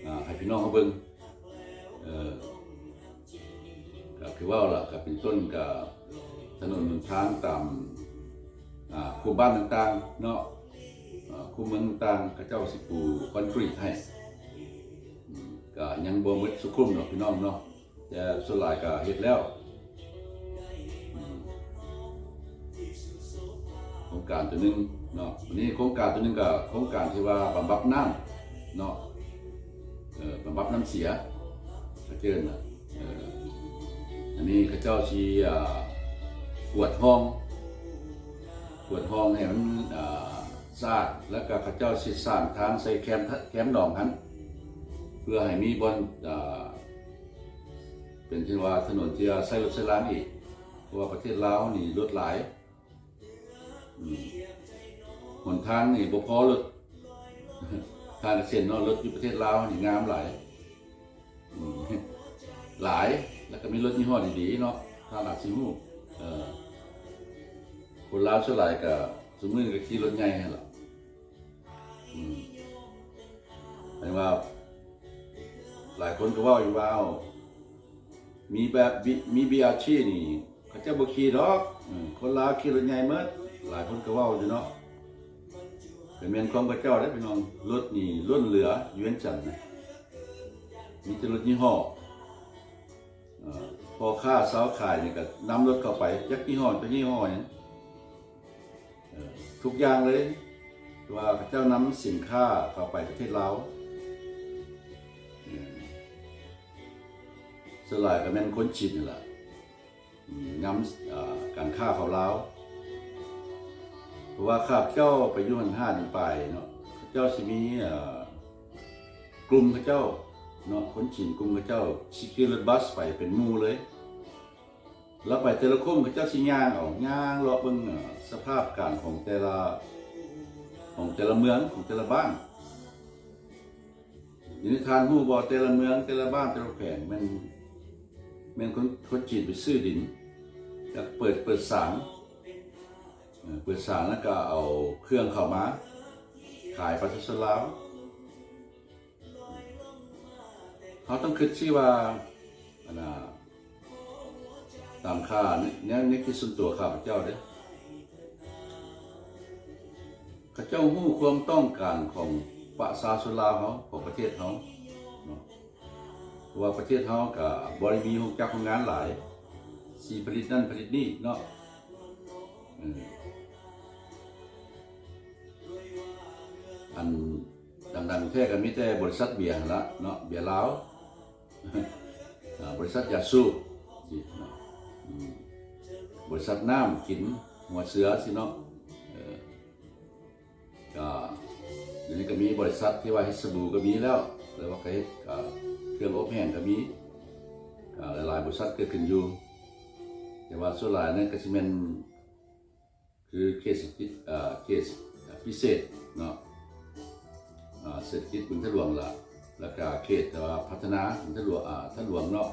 ອ່າ ໃຫ້ພີ່ນ້ອງເຮົາເບິ່ງ ເອີ ກໍຄືເວົ້າລະ ກໍເປັນຕົ້ນກໍຖະໜົນຫົນທາງຕາມ ອ່າ ຄູ່ບ້ານຕ່າງໆເນາະ ອ່າ ຄູ່ເມືອງຕ່າງໆ ເຂົາເຈົ້າກໍຊິປູຄອນກຣີດໃຫ້ ອືມ ກໍຍັງບໍ່ໝົດສຸຂຸມດອກພີ່ນ້ອງເນາະ ແຕ່ສ່ວນຫຼາຍກໍເຮັດແລ້ວ ອືມ ໂຄງການຕົວໜຶ່ງເນາະ ບາດນີ້ໂຄງການຕົວໜຶ່ງກໍໂຄງການທີ່ວ່າບຳບັດນ້ຳເນາະ ເອີ ບຳບັດນ້ຳເສຍ ເຂົາເອີ້ນນະ ເອີ ອັນນີ້ເຂົາເຈົ້າຊິ ອ່າ ກວດຮ່ອງ ກວດຮ່ອງໃຫ້ມັນ ອ່າ ສະອາດ ແລ້ວກໍເຂົາເຈົ້າຊິສ້າງທາງໃສ່ແຄມ ແຄມໜອງຫັ້ນ ເພື່ອໃຫ້ມີບ່ອນ ອ່າ ເປັນເຊັ່ນວ່າຖະໜົນທີ່ວ່າໃຊ້ລົດໃຊ້ລາງອີກ ເພາະວ່າປະເທດລາວນີ້ລົດຫຼາຍ ອືມ ຫົນທາງນີ້ບໍ່ພໍລົດ ທາງກະເສັນເນາະ ລົດຢູ່ປະເທດລາວນີ້ງາມຫຼາຍ ອືມ ຫຼາຍ ແລ້ວກໍມີລົດຍີ່ຫໍ້ດີໆເນາະ ທ່ານອາດຊິຮູ້ ເອີ ຄົນລາວສ່ວນຫຼາຍກໍຊຸມື້ນີ້ກໍຂີ່ລົດໃຫຍ່ຫັ້ນລະ ອືມ ແຕ່ວ່າຫຼາຍຄົນກໍເວົ້າຢູ່ວ່າ ເອົ້າ ມີແບບ ມີ ມີ ບີອາທີ ນີ້ ເຂົາເຈົ້າບໍ່ຂີ່ດອກ ເອີ ຄົນລາວຂີ່ລົດໃຫຍ່ໝົດ ຫຼາຍຄົນກໍເວົ້າຢູ່ເນາະ ກໍແມ່ນຄວາມເຂົາເຈົ້າເດ້ພີ່ນ້ອງ ລົດນີ້ລົ້ນເຫຼືອຢູ່ວຽງຈັນນະ ມີແຕ່ລົດຍີ່ຫໍ້ ເອີ ພໍ່ຄ້າຊາວຂາຍນີ້ກໍນຳລົດເຂົ້າໄປ ຈັກຍີ່ຫໍ້ ຈັກຍີ່ຫໍ້ຫຍັງ ເອີ ທຸກຢ່າງເລີຍ ວ່າເຂົາເຈົ້ານຳສິນຄ້າເຂົ້າໄປປະເທດລາວ ເອີ ສ່ວນຫຼາຍກໍແມ່ນຄົນຈີນນີ້ລະ ອືມ ນຳ ເອີ ການຄ້າເຂົ້າລາວ. ເພາະວ່າຂ້າພະເຈົ້າໄປຢູ່ຫັ້ນຫ້າເດືອນປາຍເນາະ ເຂົາເຈົ້າຊິມີ ເອີ ກຸ່ມເຂົາເຈົ້າເນາະ ຄົນຈີນກຸ່ມເຂົາເຈົ້າຊິຂີ່ລົດບັສໄປເປັນໝູ່ເລີຍ. ລະໄປແຕ່ລະຄຸ້ມ ເຂົາເຈົ້າຊິຍ່າງເອົາ ຍ່າງເລາະເບິ່ງ ເອີ ສະພາບການຂອງແຕ່ລະ ຂອງແຕ່ລະເມືອງ ຂອງແຕ່ລະບ້ານ. ດຽວນີ້ທ່ານຮູ້ບໍ່ ແຕ່ລະເມືອງ ແຕ່ລະບ້ານ ແຕ່ລະແຂວງ ແມ່ນ ແມ່ນຄົນ ຄົນຈີນໄປຊື້ດິນ ແລ້ວເປີດ ເປີດສາງ ເອີ ເປີດສາງ ແລ້ວກໍເອົາເຄື່ອງເຂົ້າມາຂາຍປະຊາຊົນລາວ. ເຮົາຕ້ອງຄິດຊິວ່າ ອັນນ່າ ຕາມຄ່າ ໃນ ໃນ ໃນຄິດສ່ວນຕົວຂ້າພະເຈົ້າເດ້ ເຂົາເຈົ້າຮູ້ຄວາມຕ້ອງການຂອງປະຊາຊົນລາວເຮົາ ຂອງປະເທດເຮົາເນາະ ເພາະວ່າປະເທດເຮົາກໍບໍ່ໄດ້ມີໂຮງຈັກໂຮງງານຫຼາຍ ຊິຜະລິດນັ້ນຜະລິດນີ້ເນາະ ເອີ ອັນ ດັງໆແທ້ກໍມີແຕ່ບໍລິສັດເບຍຫັ້ນລະເນາະ ເບຍລາວ ອາ ບໍລິສັດຢາສູບຊີ້ເນາະ ອືມ ບໍລິສັດນ້ຳກິນຫົວເສືອຊີ້ເນາະ ເອີ ກໍດຽວນີ້ກໍມີບໍລິສັດທີ່ວ່າເຮັດສະບູກໍມີແລ້ວ ແລ້ວວ່າກໍເຮັດ ອາ ເຄື່ອງອົບແຫ້ງກໍມີ ອາ ຫຼາຍໆບໍລິສັດເກີດຂຶ້ນຢູ່ ແຕ່ວ່າສ່ວນຫຼາຍນັ້ນກໍຊິແມ່ນ ຄືເຂດເສດຖະກິດ ເອີ ເຂດພິເສດເນາະ ເອີ ເສດຖະກິດບຶງທາດຫຼວງລະ ແລ້ວກະເຂດທີ່ວ່າພັດທະນາບຶງທາດຫຼວງ ເອີ ທາດຫຼວງເນາະ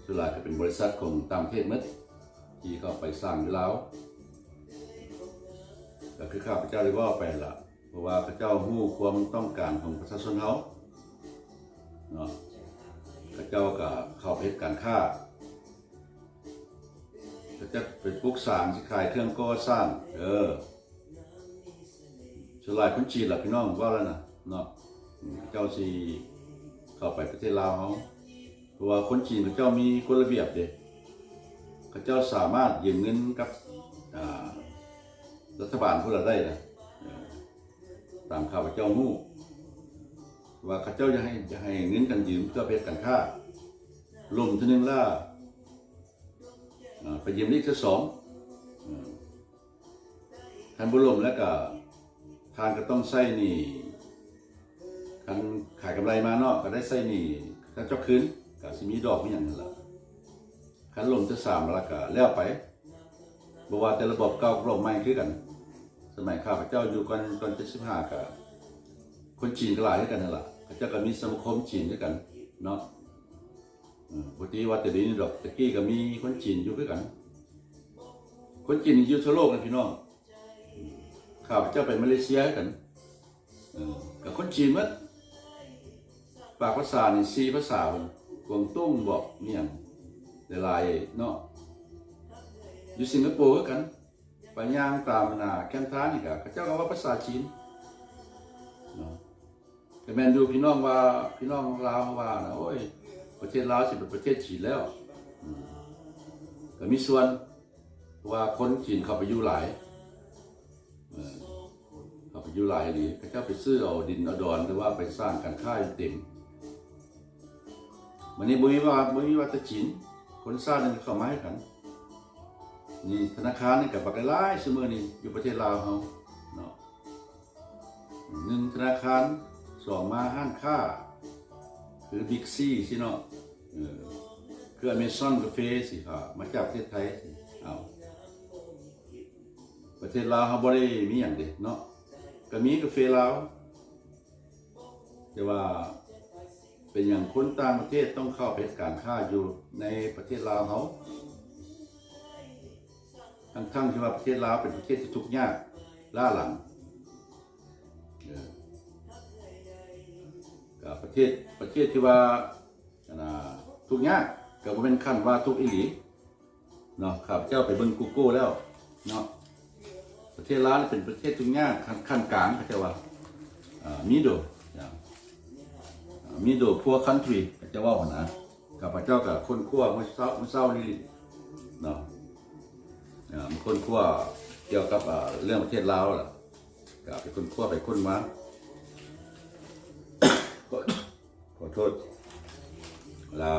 ສ່ວນຫຼາຍກໍເປັນບໍລິສັດຂອງຕ່າງປະເທດໝົດ ທີ່ເຂົ້າໄປສ້າງຢູ່ລາວ ກໍຄືຂ້າພະເຈົ້າໄດ້ເວົ້າໄປລະ ເພາະວ່າເຂົາເຈົ້າຮູ້ຄວາມຕ້ອງການຂອງປະຊາຊົນເຮົາເນາະ ເຂົາເຈົ້າກໍເຂົ້າໄປເຮັດການຄ້າ ເຂົາເຈົ້າໄປປຸກສາງ ຊິຂາຍເຄື່ອງກໍ່ສ້າງ ເອີ ສ່ວນຫຼາຍຄົນຈີນລະພີ່ນ້ອງ ເວົ້າແລ້ວນະເນາະ ເຂົາເຈົ້າຊິເຂົ້າໄປປະເທດລາວເຮົາ ເພາະວ່າຄົນຈີນເຂົາເຈົ້າມີກົດລະບຽບເດ້ ເຂົາເຈົ້າສາມາດຢືມເງິນກັບ ອາ ລັດຖະບານພຸ້ນລະໄດ້ນະ ເອີ ຕາມຂ້າພະເຈົ້າຮູ້ ວ່າເຂົາເຈົ້າຢາກໃຫ້ ຢາກໃຫ້ເງິນກັນຢືມເພື່ອໄປເຮັດການຄ້າ ລົມເທື່ອໜຶ່ງລະ ອາ ໄປຢືມອີກເທື່ອສອງ ເອີ ຄັນບໍ່ລົມແລ້ວກະ ທ່ານກໍຕ້ອງໃຊ້ໜີ້ ຄັນຂາຍກຳໄລມາເນາະ ກໍໄດ້ໃຊ້ໜີ້ເຂົາເຈົ້າຄືນ ກໍຊິມີດອກມີຫຍັງຫັ້ນລະ ຄັນລົມເທື່ອສາມແລ້ວກໍແລ້ວໄປ ບໍ່ວ່າແຕ່ລະບອບເກົ່າກັບລະບອບໃໝ່ຄືກັນ ສະໄໝຂ້າພະເຈົ້າຢູ່ກ່ອນ ກ່ອນເຈັດສິບຫ້າ ກະຄົນຈີນກໍຫຼາຍຄືກັນຫັ້ນລະ ເຂົາເຈົ້າກໍມີສະມາຄົມຈີນຄືກັນເນາະ ເອີ ບໍ່ຕິວ່າແຕ່ດຽວນີ້ດອກ ແຕ່ກີ້ກໍມີຄົນຈີນຢູ່ຄືກັນ ຄົນຈີນນີ້ຢູ່ທົ່ວໂລກນະພີ່ນ້ອງ ຂ້າພະເຈົ້າໄປມາເລເຊຍຄືກັນ ເອີ ກໍຄົນຈີນໝົດ ປາກພາສານີ້ສີ່ພາສາພຸ້ນ ກວາງຕຸ້ງບໍ ມີຫຍັງຫຼາຍໆເນາະ ຢູ່ສິງກະໂປຄືກັນ ໄປຍ່າງຕາມໜ້າແຄມທາງນີ້ກະ ເຂົາເຈົ້າກໍເວົ້າພາສາຈີນເນາະ ກໍແມ່ນຢູ່ ພີ່ນ້ອງວ່າ ພີ່ນ້ອງລາວເຮົາວ່ານະ ໂອ້ຍ ປະເທດລາວຊິເປັນປະເທດຈີນແລ້ວ ອືມ ກໍມີສ່ວນ ເພາະວ່າຄົນຈີນເຂົ້າໄປຢູ່ຫຼາຍ ເອີ ເຂົ້າໄປຢູ່ຫຼາຍອີ່ຫຼີ ເຂົາເຈົ້າໄປຊື້ເອົາດິນເອົາດອນ ຫຼືວ່າໄປສ້າງການຄ້າຢູ່ເຕັມ ບັດນີ້ບໍ່ມີວ່າ ບໍ່ມີວ່າແຕ່ຈີນ ຄົນຊາດໜຶ່ງກໍເຂົ້າມາຄືກັນ ນີ້ທະນາຄານນີ້ກໍບັກຫຼາຍໆ ຊຸມື້ນີ້ຢູ່ປະເທດລາວເຮົາເນາະ ໜຶ່ງທະນາຄານ ສອງມາຮ້ານຄ້າ ຄືບິກຊີຊີ້ເນາະ ເອີ ຄືອາເມຊອນກາເຟຊີ້ ມາຈາກປະເທດໄທຊີ້ ເອົາ ປະເທດລາວເຮົາບໍ່ໄດ້ມີຫຍັງເດເນາະ ກໍມີກາເຟລາວ ແຕ່ວ່າເປັນຫຍັງຄົນຕ່າງປະເທດຕ້ອງເຂົ້າໄປເຮັດການຄ້າຢູ່ໃນປະເທດລາວເຮົາ ທັງໆທີ່ວ່າປະເທດລາວເປັນປະເທດທີ່ທຸກຍາກລ້າຫຼັງ ເອີ ກໍປະເທດ ປະເທດທີ່ວ່າ ອັນນ່າ ທຸກຍາກ ກໍບໍ່ແມ່ນຂັ້ນວ່າທຸກອີ່ຫຼີເນາະ ຂ້າພະເຈົ້າໄປເບິ່ງ Google ແລ້ວເນາະ ປະເທດລາວນີ້ເປັນປະເທດທຸກຍາກ ຂັ້ນ ຂັ້ນກາງ ເຂົາເຈົ້າວ່າ ເອີ middle ເນາະ middle poor country ເຂົາເຈົ້າເວົ້າຫັ້ນນະ ຂ້າພະເຈົ້າກໍຄົ້ນຄວ້າມື້ເຊົ້າ ມື້ເຊົ້ານີ້ເນາະ ເອີ ມາຄົ້ນຄວ້າກ່ຽວກັບ ເອີ ເລື່ອງປະເທດລາວລະ ກໍໄປຄົ້ນຄວ້າໄປຄົ້ນມາ ຂໍໂທດ ລະ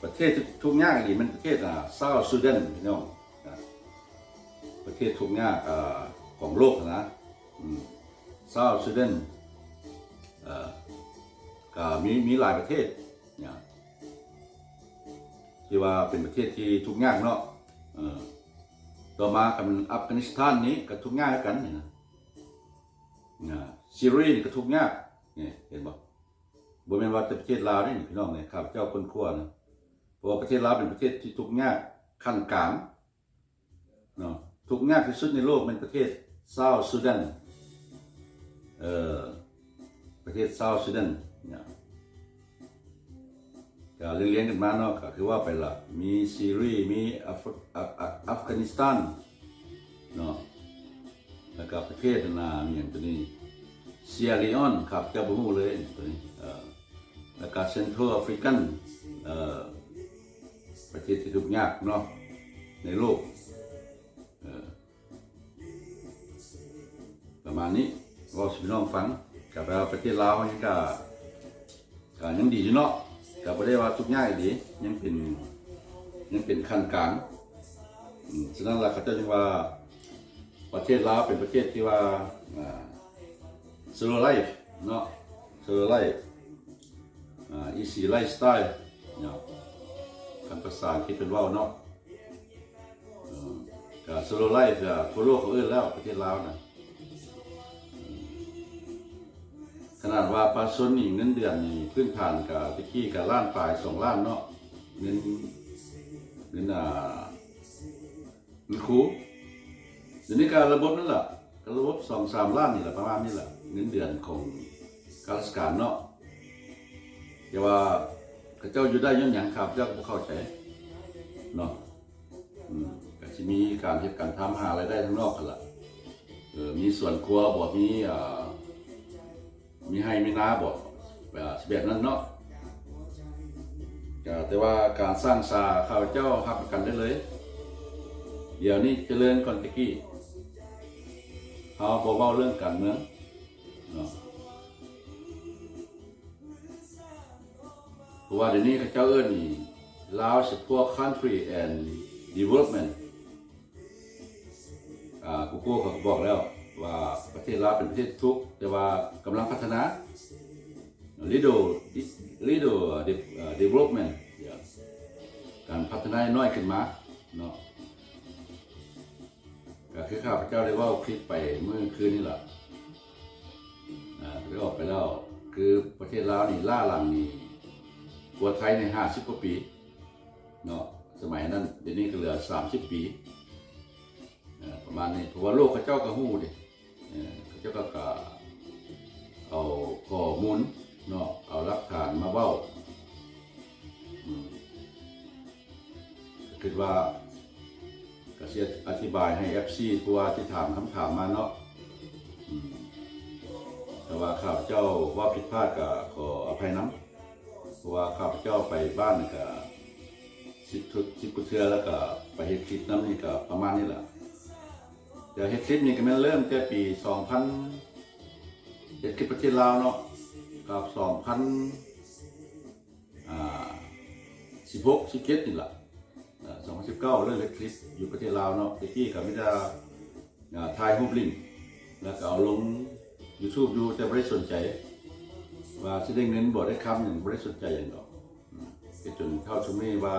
ປະເທດທີ່ທຸກຍາກອີ່ຫຼີແມ່ນປະເທດ ອາ South Sudan ພີ່ນ້ອງ ນະ ປະເທດທຸກຍາກ ອາ ຂອງໂລກນະ ອືມ South Sudan ເອີ ກໍມີ ມີຫຼາຍປະເທດນະ ທີ່ວ່າເປັນປະເທດທີ່ທຸກຍາກເນາະ ເອີ ຕໍ່ມາກໍແມ່ນອັຟການິສຖານນີ້ກໍທຸກຍາກຄືກັນນະ ນະ ຊີເຣຍນີ້ກໍທຸກຍາກ ນີ້ເຫັນບໍ່? ບໍ່ແມ່ນວ່າແຕ່ປະເທດລາວເດ້ນີ້ ພີ່ນ້ອງເອີຍ ຂ້າພະເຈົ້າຄົ້ນຄວ້ານະ ເພາະວ່າປະເທດລາວເປັນປະເທດທີ່ທຸກຍາກຂັ້ນກາງເນາະ ທຸກຍາກທີ່ສຸດໃນໂລກແມ່ນປະເທດ South Sudan ເອີ ປະເທດ South Sudan ນະ ກໍລຽງໆກັນມາເນາະ ກໍຄືເວົ້າໄປລະ ມີຊີເຣຍ ມີອັຟ ອັຟ ອັຟ ອັຟການິສຖານເນາະ ແລ້ວກໍປະເທດອັນນ່າ ມີຫຍັງຕົວນີ້ Sierra Leone ຂ້າພະເຈົ້າບໍ່ຮູ້ເລີຍຕົວນີ້ ເອີ ແລ້ວກໍ Central African ເອີ ປະເທດທີ່ທຸກຍາກເນາະໃນໂລກ ເອີ ປະມານນີ້ ເວົ້າສູ່ພີ່ນ້ອງຟັງ ກໍແປວ່າປະເທດລາວເຮົາຍັງກະ ກະຍັງດີຢູ່ເນາະ ກະບໍ່ໄດ້ວ່າທຸກຍາກອີ່ຫຼີ ຍັງເປັນ ຍັງເປັນຂັ້ນກາງ ອາ ສະນັ້ນລະ ເຂົາເຈົ້າຈຶ່ງວ່າ ປະເທດລາວເປັນປະເທດທີ່ວ່າ ອ່າ slow life ເນາະ slow life ອ່າ easy lifestyle ເນາະ ຄັນພາສາອັງກິດເພິ່ນເວົ້າເນາະ ເອີ ກໍ slow life ກໍທົ່ວໂລກເຂົາເອີ້ນແລ້ວ ປະເທດລາວນະ ຂະໜາດວ່າປະຊາຊົນນີ້ເງິນເດືອນນີ້ພື້ນຖານກໍ ແຕ່ກີ້ກໍລ້ານປາຍ ສອງລ້ານເນາະ ເງິນ ເງິນ ອ່າ ເງິນຄູ ດຽວນີ້ກໍລະບົບນັ້ນລະ ກໍລະບົບສອງສາມລ້ານນີ້ລະ ປະມານນີ້ລະ ເງິນເດືອນຂອງຂ້າລາຊະການເນາະ ແຕ່ວ່າເຂົາເຈົ້າຢູ່ໄດ້ຍ້ອນຫຍັງ ຂ້າພະເຈົ້າກໍບໍ່ເຂົ້າໃຈເນາະ ອືມ ກໍຊິມີການເຮັດການທຳ ຫາລາຍໄດ້ທາງນອກຫັ້ນລະ ເອີ ມີສວນຄົວບໍ ມີ ອ່າ ມີໄຮ່ມີນາບໍ ແບບ ແບບນັ້ນເນາະ ກະ ແຕ່ວ່າການສ້າງສາ ຂ້າພະເຈົ້າຮັບປະກັນໄດ້ເລີຍ ດຽວນີ້ຈະເລີນກ່ອນແຕ່ກີ້ ເຮົາບໍ່ເວົ້າເລື່ອງການເມືອງເນາະ ເພາະວ່າດຽວນີ້ເຂົາເຈົ້າເອີ້ນນີ້ Lao Support Country and Development ອ່າ Google ເຂົາກໍບອກແລ້ວວ່າປະເທດລາວເປັນປະເທດທີ່ທຸກ ແຕ່ວ່າກຳລັງພັດທະນາ Little Little ເອີ Development ການພັດທະນານ້ອຍຂຶ້ນມາເນາະ ກໍຄືຂ້າພະເຈົ້າໄດ້ເວົ້າຄລິບໄປມື້ຄືນນີ້ລະ ອ່າ ໄດ້ອອກໄປແລ້ວ ຄືປະເທດລາວນີ້ລ້າຫຼັງນີ້ກວ່າໄທນີ້ຫ້າສິບກວ່າປີເນາະ ສະໄໝນັ້ນ ດຽວນີ້ກໍເຫຼືອສາມສິບປີ ເອີ ປະມານນີ້ ເພາະວ່າໂລກເຂົາເຈົ້າກໍຮູ້ເດ້ ເອີ ເຂົາເຈົ້າກໍ ກໍເອົາຂໍ້ມູນເນາະ ເອົາຫຼັກຖານມາເວົ້າ ອືມ ກໍຄິດວ່າ ກໍຊິອະທິບາຍໃຫ້ເອັຟຊີ ເພາະວ່າທີ່ຖາມຄຳຖາມມາເນາະ ອືມ ຖ້າວ່າຂ້າພະເຈົ້າເວົ້າຜິດພາດກໍຂໍອະໄພນຳ ເພາະວ່າຂ້າພະເຈົ້າໄປບ້ານກໍສິບ ສິບກວ່າເທື່ອ ແລ້ວກໍໄປເຮັດຄລິບນຳນີ້ກໍປະມານນີ້ລະ ແຕ່ເຮັດຄລິບນີ້ກໍແມ່ນເລີ່ມແຕ່ປີສອງພັນ ເຮັດຄລິບປະເທດລາວເນາະ ກັບສອງພັນ ອ່າ ສິບຫົກ ສິບເຈັດນີ້ລະ ເອີ ສອງພັນສິບເກົ້າ ເລີ່ມເຮັດຄລິບຢູ່ປະເທດລາວເນາະ ແຕ່ກີ້ກໍມີແຕ່ ອ່າ ຖ່າຍຮູບຫຼິ້ນ ແລ້ວກໍເອົາລົງຢູທູບຢູ່ ແຕ່ບໍ່ໄດ້ສົນໃຈວ່າຊິໄດ້ເງິນບໍ່ໄດ້ຄຳຫຍັງ ບໍ່ໄດ້ສົນໃຈຫຍັງດອກ ອືມ ເຮັດຈົນເທົ່າຊຸມນີ້ວ່າ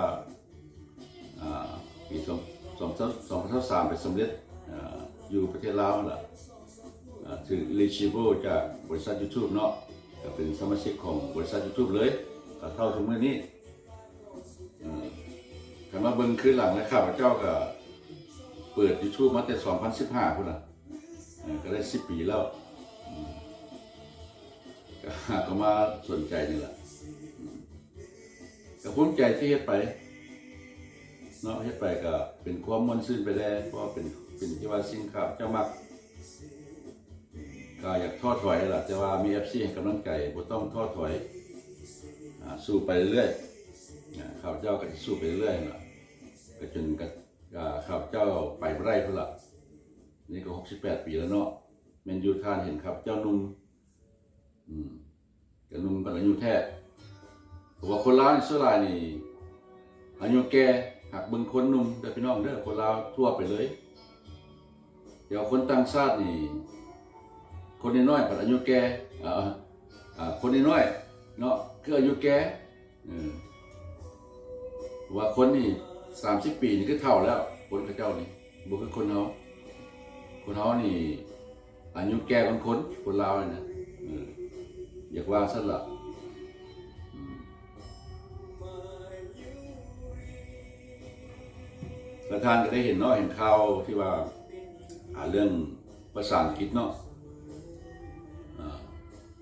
ອ່າ ປີສອງ ສອງ ສອງພັນຊາວສາມໄປສຳເລັດ ອ່າ ຢູ່ປະເທດລາວຫັ້ນລະ ອ່າ ຖືກຣີເຊເບິລຈາກບໍລິສັດຢູທູບເນາະ ກໍເປັນສະມາຊິກຂອງບໍລິສັດຢູທູບເລີຍ ກໍເທົ່າທຸກມື້ນີ້ ເອີ ຄັນມາເບິ່ງຄືນຫຼັງແລ້ວ ຂ້າພະເຈົ້າກໍເປີດຢູທູບມາແຕ່ສອງພັນສິບຫ້າພຸ້ນລະ ເອີ ກໍໄດ້ສິບປີແລ້ວ ອືມ ກໍ ກໍມາສົນໃຈນີ້ລະ ອືມ ກໍພູມໃຈທີ່ເຮັດໄປເນາະ ເຮັດໄປກໍເປັນຄວາມມ່ວນຊື່ນໄປແດ່ ເພາະວ່າເປັນ ເປັນທີ່ວ່າສິ່ງຂ້າພະເຈົ້າມັກ ກໍຢາກທໍ້ຖອຍລະ ແຕ່ວ່າມີເອັຟຊີໃຫ້ກຳລັງໃຈ ບໍ່ຕ້ອງທໍ້ຖອຍ ອ່າ ສູ້ໄປເລື້ອຍໆ ອ່າ ຂ້າພະເຈົ້າກໍຊິສູ້ໄປເລື້ອຍຫັ້ນລະ ກໍຈົນ ກໍ ອ່າ ຂ້າພະເຈົ້າໄປບໍ່ໄດ້ພຸ້ນລະ ນີ້ກໍຫົກສິບແປດປີແລ້ວເນາະ ແມ່ນຢູ່ທ່ານເຫັນຂ້າພະເຈົ້າໜຸ່ມ ອືມ ກໍໜຸ່ມປານອາຍຸແທ້ ເພາະວ່າຄົນລາວນີ້ສ່ວນຫຼາຍນີ້ອາຍຸແກ່ ຫາກເບິ່ງຄົນໜຸ່ມເດີພີ່ນ້ອງເດີ ຄົນລາວທົ່ວໄປເລີຍ. ແຕ່ວ່າຄົນຕ່າງຊາດນີ້ ຄົນນ້ອຍໆ ພັດອາຍຸແກ່ ເອີ ເອີ ຄົນນ້ອຍໆ ເນາະ ຄືອາຍຸແກ່ ເອີ ວ່າຄົນນີ້ສາມສິບປີນີ້ຄືເຖົ້າແລ້ວ ຄົນເຂົາເຈົ້ານີ້ ບໍ່ຄືຄົນເຮົາ ຄົນເຮົານີ້ອາຍຸແກ່ກວ່າຄົນ ຄົນລາວນີ້ນະ ເອີ ຢາກວ່າຊັ້ນລະ ອືມ ແລະທ່ານກໍໄດ້ເຫັນເນາະ ເຫັນຂ່າວທີ່ວ່າ ອ່າ ເລື່ອງພາສາອັງກິດເນາະ ອ່າ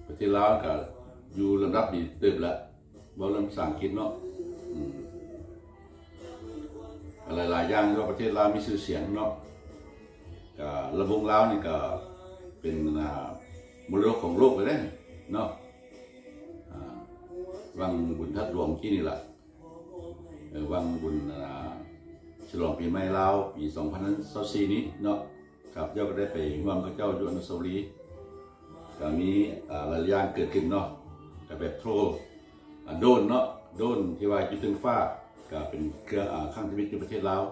ປະເທດລາວກໍຢູ່ລຳດັບດີເຕີບແລ້ວ ເວົ້າເລື່ອງພາສາອັງກິດເນາະ ອືມ ຫຼາຍໆຢ່າງທີ່ວ່າປະເທດລາວມີຊື່ສຽງເນາະ ກໍລຳວົງລາວນີ້ກໍເປັນ ອ່າ ມໍລະດົກຂອງໂລກເລີຍເດ້ເນາະ ອ່າ ຫວ່າງບຸນທາດຫຼວງກີ້ນີ້ລະ ເອີ ຫວ່າງບຸນ ອ່າ ສະຫຼອງປີໃໝ່ລາວປີສອງພັນຊາວສີ່ນີ້ເນາະ ຂ້າພະເຈົ້າກໍໄດ້ໄປຮ່ວມເຂົາເຈົ້າຢູ່ອະນຸສາວະລີ ກໍມີ ອ່າ ຫຼາຍໆຢ່າງເກີດຂຶ້ນເນາະ ກໍແບບໂທຣ ອ່າ ໂດຣນເນາະ ໂດຣນທີ່ວ່າຢູ່ເທິງຟ້າ ກໍເປັນເຄື່ອງ ອ່າ ຄັ້ງທຳອິດຢູ່ປະເທດລາວ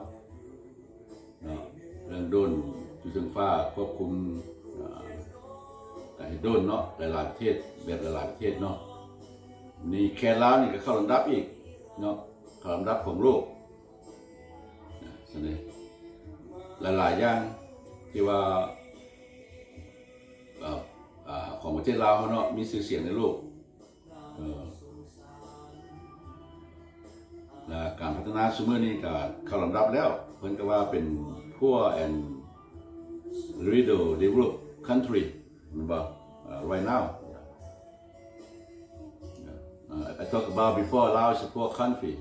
ເນາະ ເລື່ອງໂດຣນຢູ່ເທິງຟ້າຄວບຄຸມ ອ່າ ການເຮັດໂດຣນເນາະ ຫຼາຍໆປະເທດ ແບບຫຼາຍໆປະເທດເນາະ ນີ້ແຄ່ລາວນີ້ກໍເຂົ້າລຳດັບອີກເນາະ ເຂົ້າລຳດັບຂອງໂລກ ນະ ຊັ້ນເດ ຫຼາຍໆຢ່າງທີ່ວ່າ ເອີ ອ່າ ຂອງປະເທດລາວເຮົາເນາະ ມີຊື່ສຽງໃນໂລກ ເອີ ແລະການພັດທະນາຊຸມື້ນີ້ກໍເຂົ້າລຳດັບແລ້ວ ເພິ່ນກໍວ່າເປັນ poor and little developed country ແມ່ນບໍ່? ເອີ right now. Uh, I talk about before, Laos is a poor country,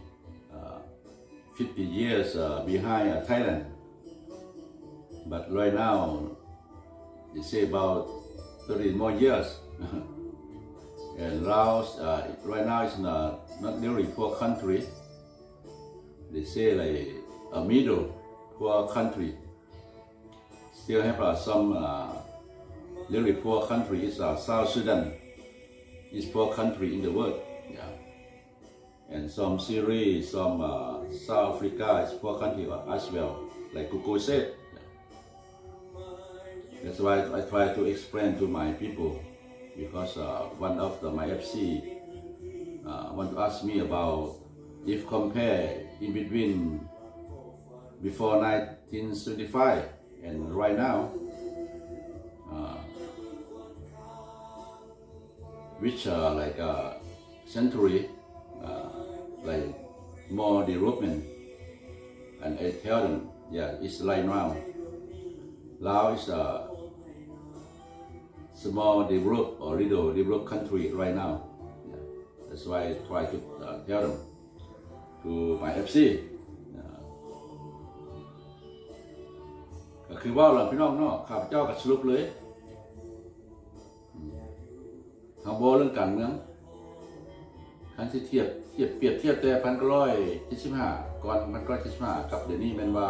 uh, fifty years, uh, behind, uh, Thailand. But right now, they say about thirty more years. And Laos, uh, right now is not, not really poor country. They say like a middle poor country. Still have, uh, some, uh, really poor country is, uh, South Sudan is poor country in the world. Yeah. And some Syria, some, uh, South Africa is poor country as well, like Google said. Yeah. That's why I try to explain to my people, because, uh, one of the, my F C, uh, want to ask me about if compare in between before nineteen seventy-five and right now, uh, which are like, uh, century, uh, like more development, and I tell them, yeah, it's right now. Laos is a small developed or little developed country right now. Yeah. That's why I try to, uh, tell them to my F C. ກໍຄືເວົ້າລະພີ່ນ້ອງເນາະ ຂ້າພະເຈົ້າກໍສະຫຼຸບເລີຍ ເຮົາບໍ່ເລື່ອງການເມືອງ ຄັນຊິທຽບ ທຽບ ປຽບທຽບແຕ່ພັນເກົ້າຮ້ອຍເຈັດສິບຫ້າ ກ່ອນພັນເກົ້າຮ້ອຍເຈັດສິບຫ້າ ກັບດຽວນີ້ແມ່ນວ່າ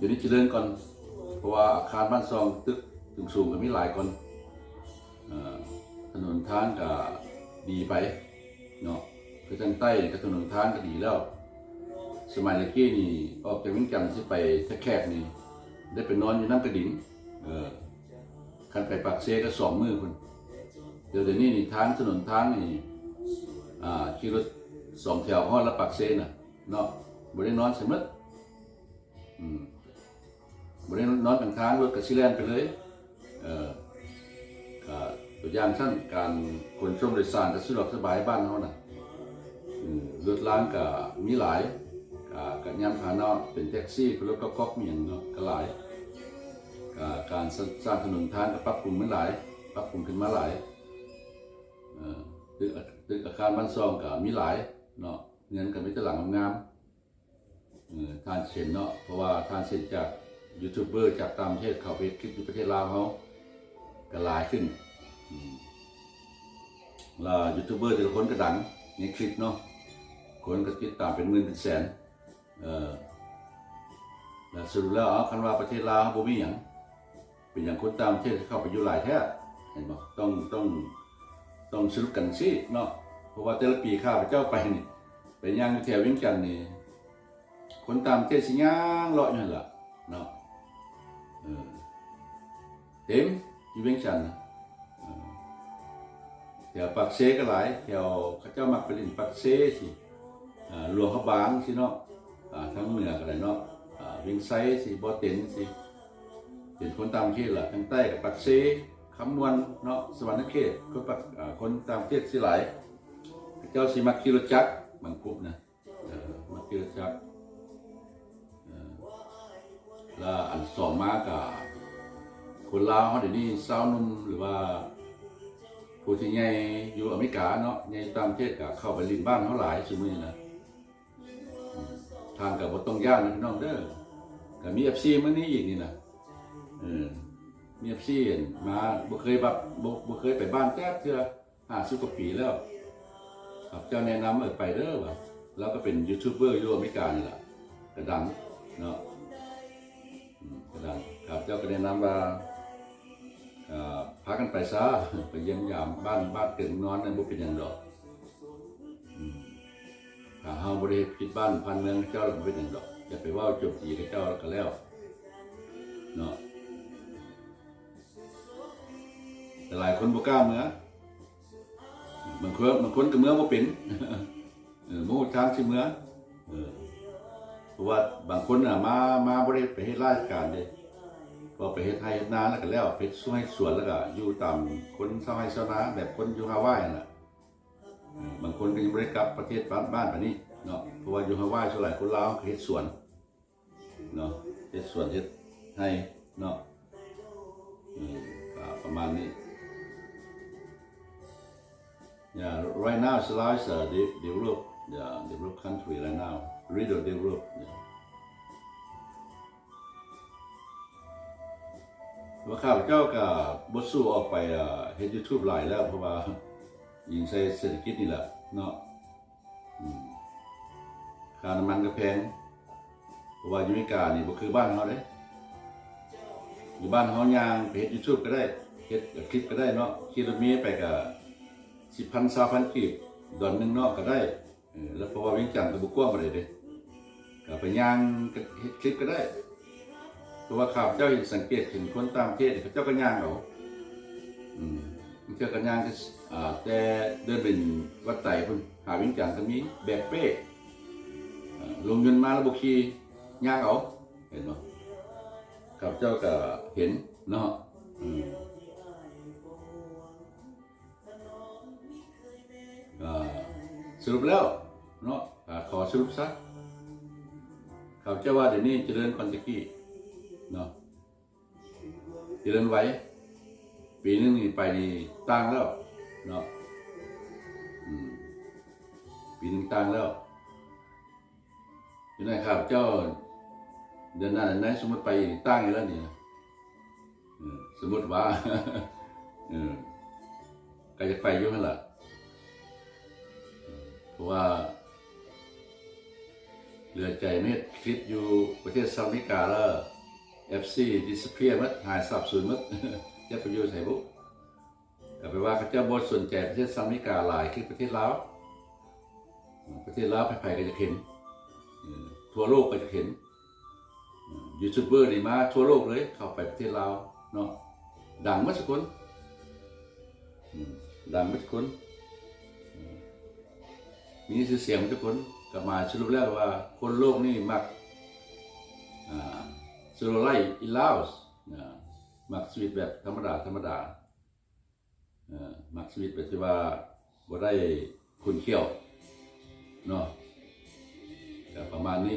ດຽວນີ້ຈະເລີນກ່ອນ ເພາະວ່າອາຄານບ້ານຊ່ອງ ຕຶກສູງໆກໍມີຫຼາຍກ່ອນ ເອີ ຖະໜົນທາງກໍດີໄປເນາະ ຄືທາງໃຕ້ກໍຖະໜົນທາງກໍດີແລ້ວ ສະໄໝແຕ່ກີ້ນີ້ອອກຈາກວຽງຈັນຊິໄປທ່າແຂກນີ້ ໄດ້ໄປນອນຢູ່ນ້ຳກະດິງ ເອີ ຄັນໄປປາກເຊກໍສອງມື້ພຸ້ນ ແຕ່ດຽວນີ້ນີ້ທາງຖະໜົນທາງນີ້ ອ່າ ຂີ່ລົດສອງແຖວຮອດລະປາກເຊນະເນາະ ບໍ່ໄດ້ນອນໃສໝົດ ອືມ ບໍ່ໄດ້ນອນກາງທາງ ລົດກໍຊິແລ່ນໄປເລີຍ ເອີ ກໍຕົວຢ່າງຊັ້ນ ການຂົນສົ່ງໂດຍສານກໍສະດວກສະບາຍບ້ານເຮົານະ ອືມ ລົດລາງກໍມີຫຼາຍ ກໍ ກໍຍານພາຫະນະເປັນແທັກຊີ ເປັນລົດກອກໆ ມີຫຍັງເນາະ ກໍຫຼາຍ ກໍການສ້າງຖະໜົນທາງກໍປັບປຸງມັນຫຼາຍ ປັບປຸງຂຶ້ນມາຫຼາຍ ເອີ ຕຶກ ຕຶກອາຄານບ້ານຊ່ອງກໍມີຫຼາຍເນາະ ເຮືອນກໍມີແຕ່ຫຼັງງາມໆ ເອີ ທ່ານເຫັນເນາະ ເພາະວ່າທ່ານເຫັນຈາກຢູທູບເບີຈາກຕ່າງປະເທດເຂົ້າໄປເຮັດຄລິບຢູ່ປະເທດລາວເຮົາກໍຫຼາຍຂຶ້ນ ອືມ ລະຢູທູບເບີແຕ່ລະຄົນກໍດັງໃນຄລິບເນາະ ຄົນກໍຕິດຕາມເປັນໝື່ນເປັນແສນ ເອີ ລະສະຫຼຸບແລ້ວ ເອົາ ຄັນວ່າປະເທດລາວເຮົາບໍ່ມີຫຍັງ ປັນຫຍັງຄົນຕ່າງປະເທດເຂົ້າໄປຢູ່ຫຼາຍແທ້ ເຫັນບໍ່? ຕ້ອງ ຕ້ອງ ຕ້ອງສະຫຼຸບກັນຊີ້ເນາະ ເພາະວ່າແຕ່ລະປີຂ້າພະເຈົ້າໄປນີ້ ໄປຍ່າງຢູ່ແຖວວຽງຈັນນີ້ ຄົນຕ່າງປະເທດຊິຍ່າງເລາະຢູ່ຫັ້ນລະເນາະ ເອີ ເຕັມຢູ່ວຽງຈັນນະ ເອີ ແຖວປາກເຊກໍຫຼາຍ ແຖວເຂົາເຈົ້າມັກໄປຫຼິ້ນປາກເຊຊີ້ ອາ ຫຼວງພະບາງຊີ້ເນາະ ອາ ທາງເໜືອກໍໄດ້ເນາະ ອາ ວຽງໄຊຊີ້ ບໍ່ເຕັນຊີ້ ເປັນຄົນຕ່າງປະເທດລະ ທາງໃຕ້ກໍປາກເຊ ຄຳມ່ວນເນາະ ສະຫວັນນະເຂດ ຄົນປາກ ອາ ຄົນຕ່າງປະເທດຊິຫຼາຍ ເຂົາເຈົ້າຊິມັກຂີ່ລົດຈັກ ບາງກຸ່ມນະ ເອີ ມັກຂີ່ລົດຈັກ ເອີ ລະອັນສອງມາກະ ຄົນລາວເຮົາດຽວນີ້ຊາວໜຸ່ມ ຫຼືວ່າຜູ້ທີ່ໃຫຍ່ຢູ່ອາເມລິກາເນາະ ໃຫຍ່ຢູ່ຕ່າງປະເທດກະເຂົ້າໄປຫຼິ້ນບ້ານເຮົາຫຼາຍຊຸມື້ນີ້ນະ ອືມ ທ່ານກະບໍ່ຕ້ອງຢ້ານນະພີ່ນ້ອງເດີ ກະມີເອັຟຊີມື້ນີ້ອີກນີ້ນະ ເອີ ມີເອັຟຊີມາ ບໍ່ເຄີຍແບບ ບໍ່ ບໍ່ເຄີຍໄປບ້ານຈັກເທື່ອ ຫ້າສິບກວ່າປີແລ້ວ ຂ້າພະເຈົ້າແນະນຳ ເອີ ໄປເດີວ່າ ລາວກໍເປັນຢູທູບເບີຢູ່ອາເມລິການີ້ລະ ກະດັງເນາະ ອືມ ກະດັງ ຂ້າພະເຈົ້າກໍແນະນຳວ່າ ເອີ ພາກັນໄປຊະ ໄປຢ້ຽມຢາມບ້ານ ບ້ານເກີດເມືອງນອນນັ້ນ ບໍ່ເປັນຫຍັງດອກ ອືມ ຖ້າເຮົາບໍ່ໄດ້ເຮັດຜິດບ້ານຜິດເມືອງເຂົາເຈົ້າ ລະບໍ່ເປັນຫຍັງດອກ ຢ່າໄປເວົ້າໂຈມຕີເຂົາເຈົ້າ ລະກະແລ້ວເນາະ ແຕ່ຫຼາຍຄົນບໍ່ກ້າເມືອ ບາງຄົນ ບາງຄົນກໍເມືອບໍ່ເປັນ ເອີ ບໍ່ຮູ້ທາງຊິເມືອ ເອີ ເພາະວ່າບາງຄົນນະ ມາ ມາບໍ່ໄດ້ໄປເຮັດລາຊະການເດ້ ກໍໄປເຮັດໄຮ່ເຮັດນາ ລະກະແລ້ວ ເຮັດສວນ ເຮັດສວນ ລະກະຢູ່ຕາມຄົນຊາວໄຮ່ຊາວນາ ແບບຄົນຢູ່ຮາວາຍຫັ້ນລະ ເອີ ບາງຄົນກໍຍັງບໍ່ໄດ້ກັບປະເທດບ້ານ ບ້ານປານນີ້ເນາະ ເພາະວ່າຢູ່ຮາວາຍສ່ວນຫຼາຍຄົນລາວກໍເຮັດສວນ ເນາະ ເຮັດສວນເຮັດໄຮ່ເນາະ ເອີ ກໍປະມານນີ້ Yeah, right now it's Laos is a de- develop, yeah, developed country right now, little develop, yeah. ວ່າຂ້າພະເຈົ້າກໍບໍ່ສູ້ອອກໄປ ເອີ ເຮັດຢູທູບຫຼາຍແລ້ວ ເພາະວ່າອີງໃສ່ເສດຖະກິດນີ້ແຫຼະເນາະ ອືມ ຄ່ານ້ຳມັນກໍແພງ ເພາະວ່າຢູ່ອາເມລິການີ້ບໍ່ຄືບ້ານເຮົາເດ້ ຢູ່ບ້ານເຮົາຍ່າງໄປເຮັດຢູທູບກໍໄດ້ ເຮັດຄລິບກໍໄດ້ເນາະ ຂີ່ລົດເມໄປກໍສິບພັນ ຊາວພັນກີບ ດອນໜຶ່ງເນາະ ກໍໄດ້ ເອີ ແລ້ວເພາະວ່າວຽງຈັນກໍບໍ່ກວ້າງປານໃດເດ້ ກໍໄປຍ່າງເຮັດຄລິບກໍໄດ້ ເພາະວ່າຂ້າພະເຈົ້າເຫັນ ສັງເກດເຫັນຄົນຕ່າງປະເທດເຂົາເຈົ້າກໍຍ່າງເອົາ ອືມ ບາງເທື່ອກໍຍ່າງ ອາ ແຕ່ເດີ່ນບິນວັດໄຕພຸ້ນຫາວຽງຈັນກໍມີ ແບກເປ້ ອາ ລົງຍົນມາແລ້ວບໍ່ຂີ່ ຍ່າງເອົາ ເຫັນບໍ່ ຂ້າພະເຈົ້າກໍເຫັນເນາະ ອືມ ອ່າ ສະຫຼຸບແລ້ວເນາະ ອ່າ ຂໍສະຫຼຸບຊະ ຂ້າພະເຈົ້າວ່າດຽວນີ້ຈະເລີນກວ່າແຕ່ກີ້ເນາະ ຈະເລີນໄວ ປີໜຶ່ງນີ້ໄປນີ້ຕ່າງແລ້ວເນາະ ອືມ ປີໜຶ່ງຕ່າງແລ້ວ. ຢູ່ໃນຂ້າພະເຈົ້າເດືອນໜ້າເດືອນໃນ ສົມມຸດໄປອີກ ຕ່າງອີກແລ້ວນີ້ນະ ເອີ ສົມມຸດວ່າ ເອີ ກໍຢາກໄປຢູ່ຫັ້ນລະ ເພາະວ່າເຫຼືອໃຈມາເຮັດຄລິບຢູ່ປະເທດສະຫະລັດອາເມລິກາແລ້ວ ເອັຟຊີ disappear ໝົດ ຫາຍສາບສູນໝົດ ຈັກໄປຢູ່ໃສບຸ. ກໍແປວ່າເຂົາເຈົ້າບໍ່ສົນໃຈປະເທດສະຫະລັດອາເມລິກາຫຼາຍຄືປະເທດລາວ. ປະເທດລາວໃຜໆກໍຢາກເຫັນ ເອີ ທົ່ວໂລກກໍຢາກເຫັນ ເອີ ຢູທູບເບີນີ້ມາທົ່ວໂລກເລີຍ ເຂົ້າໄປປະເທດລາວເນາະ ດັງໝົດທຸກຄົນ ເອີ ດັງໝົດທຸກຄົນ ເອີ ມີຊື່ສຽງໝົດທຸກຄົນ. ກໍໝາຍສະຫຼຸບແລ້ວວ່າຄົນໂລກນີ້ມັກ ອ່າ slow life in Laos ນະ ມັກຊີວິດແບບທຳມະດາໆ ເອີ ມັກຊີວິດແບບທີ່ວ່າບໍ່ໄດ້ຂຸ້ນຂ້ຽວເນາະ ກໍປະມານນີ້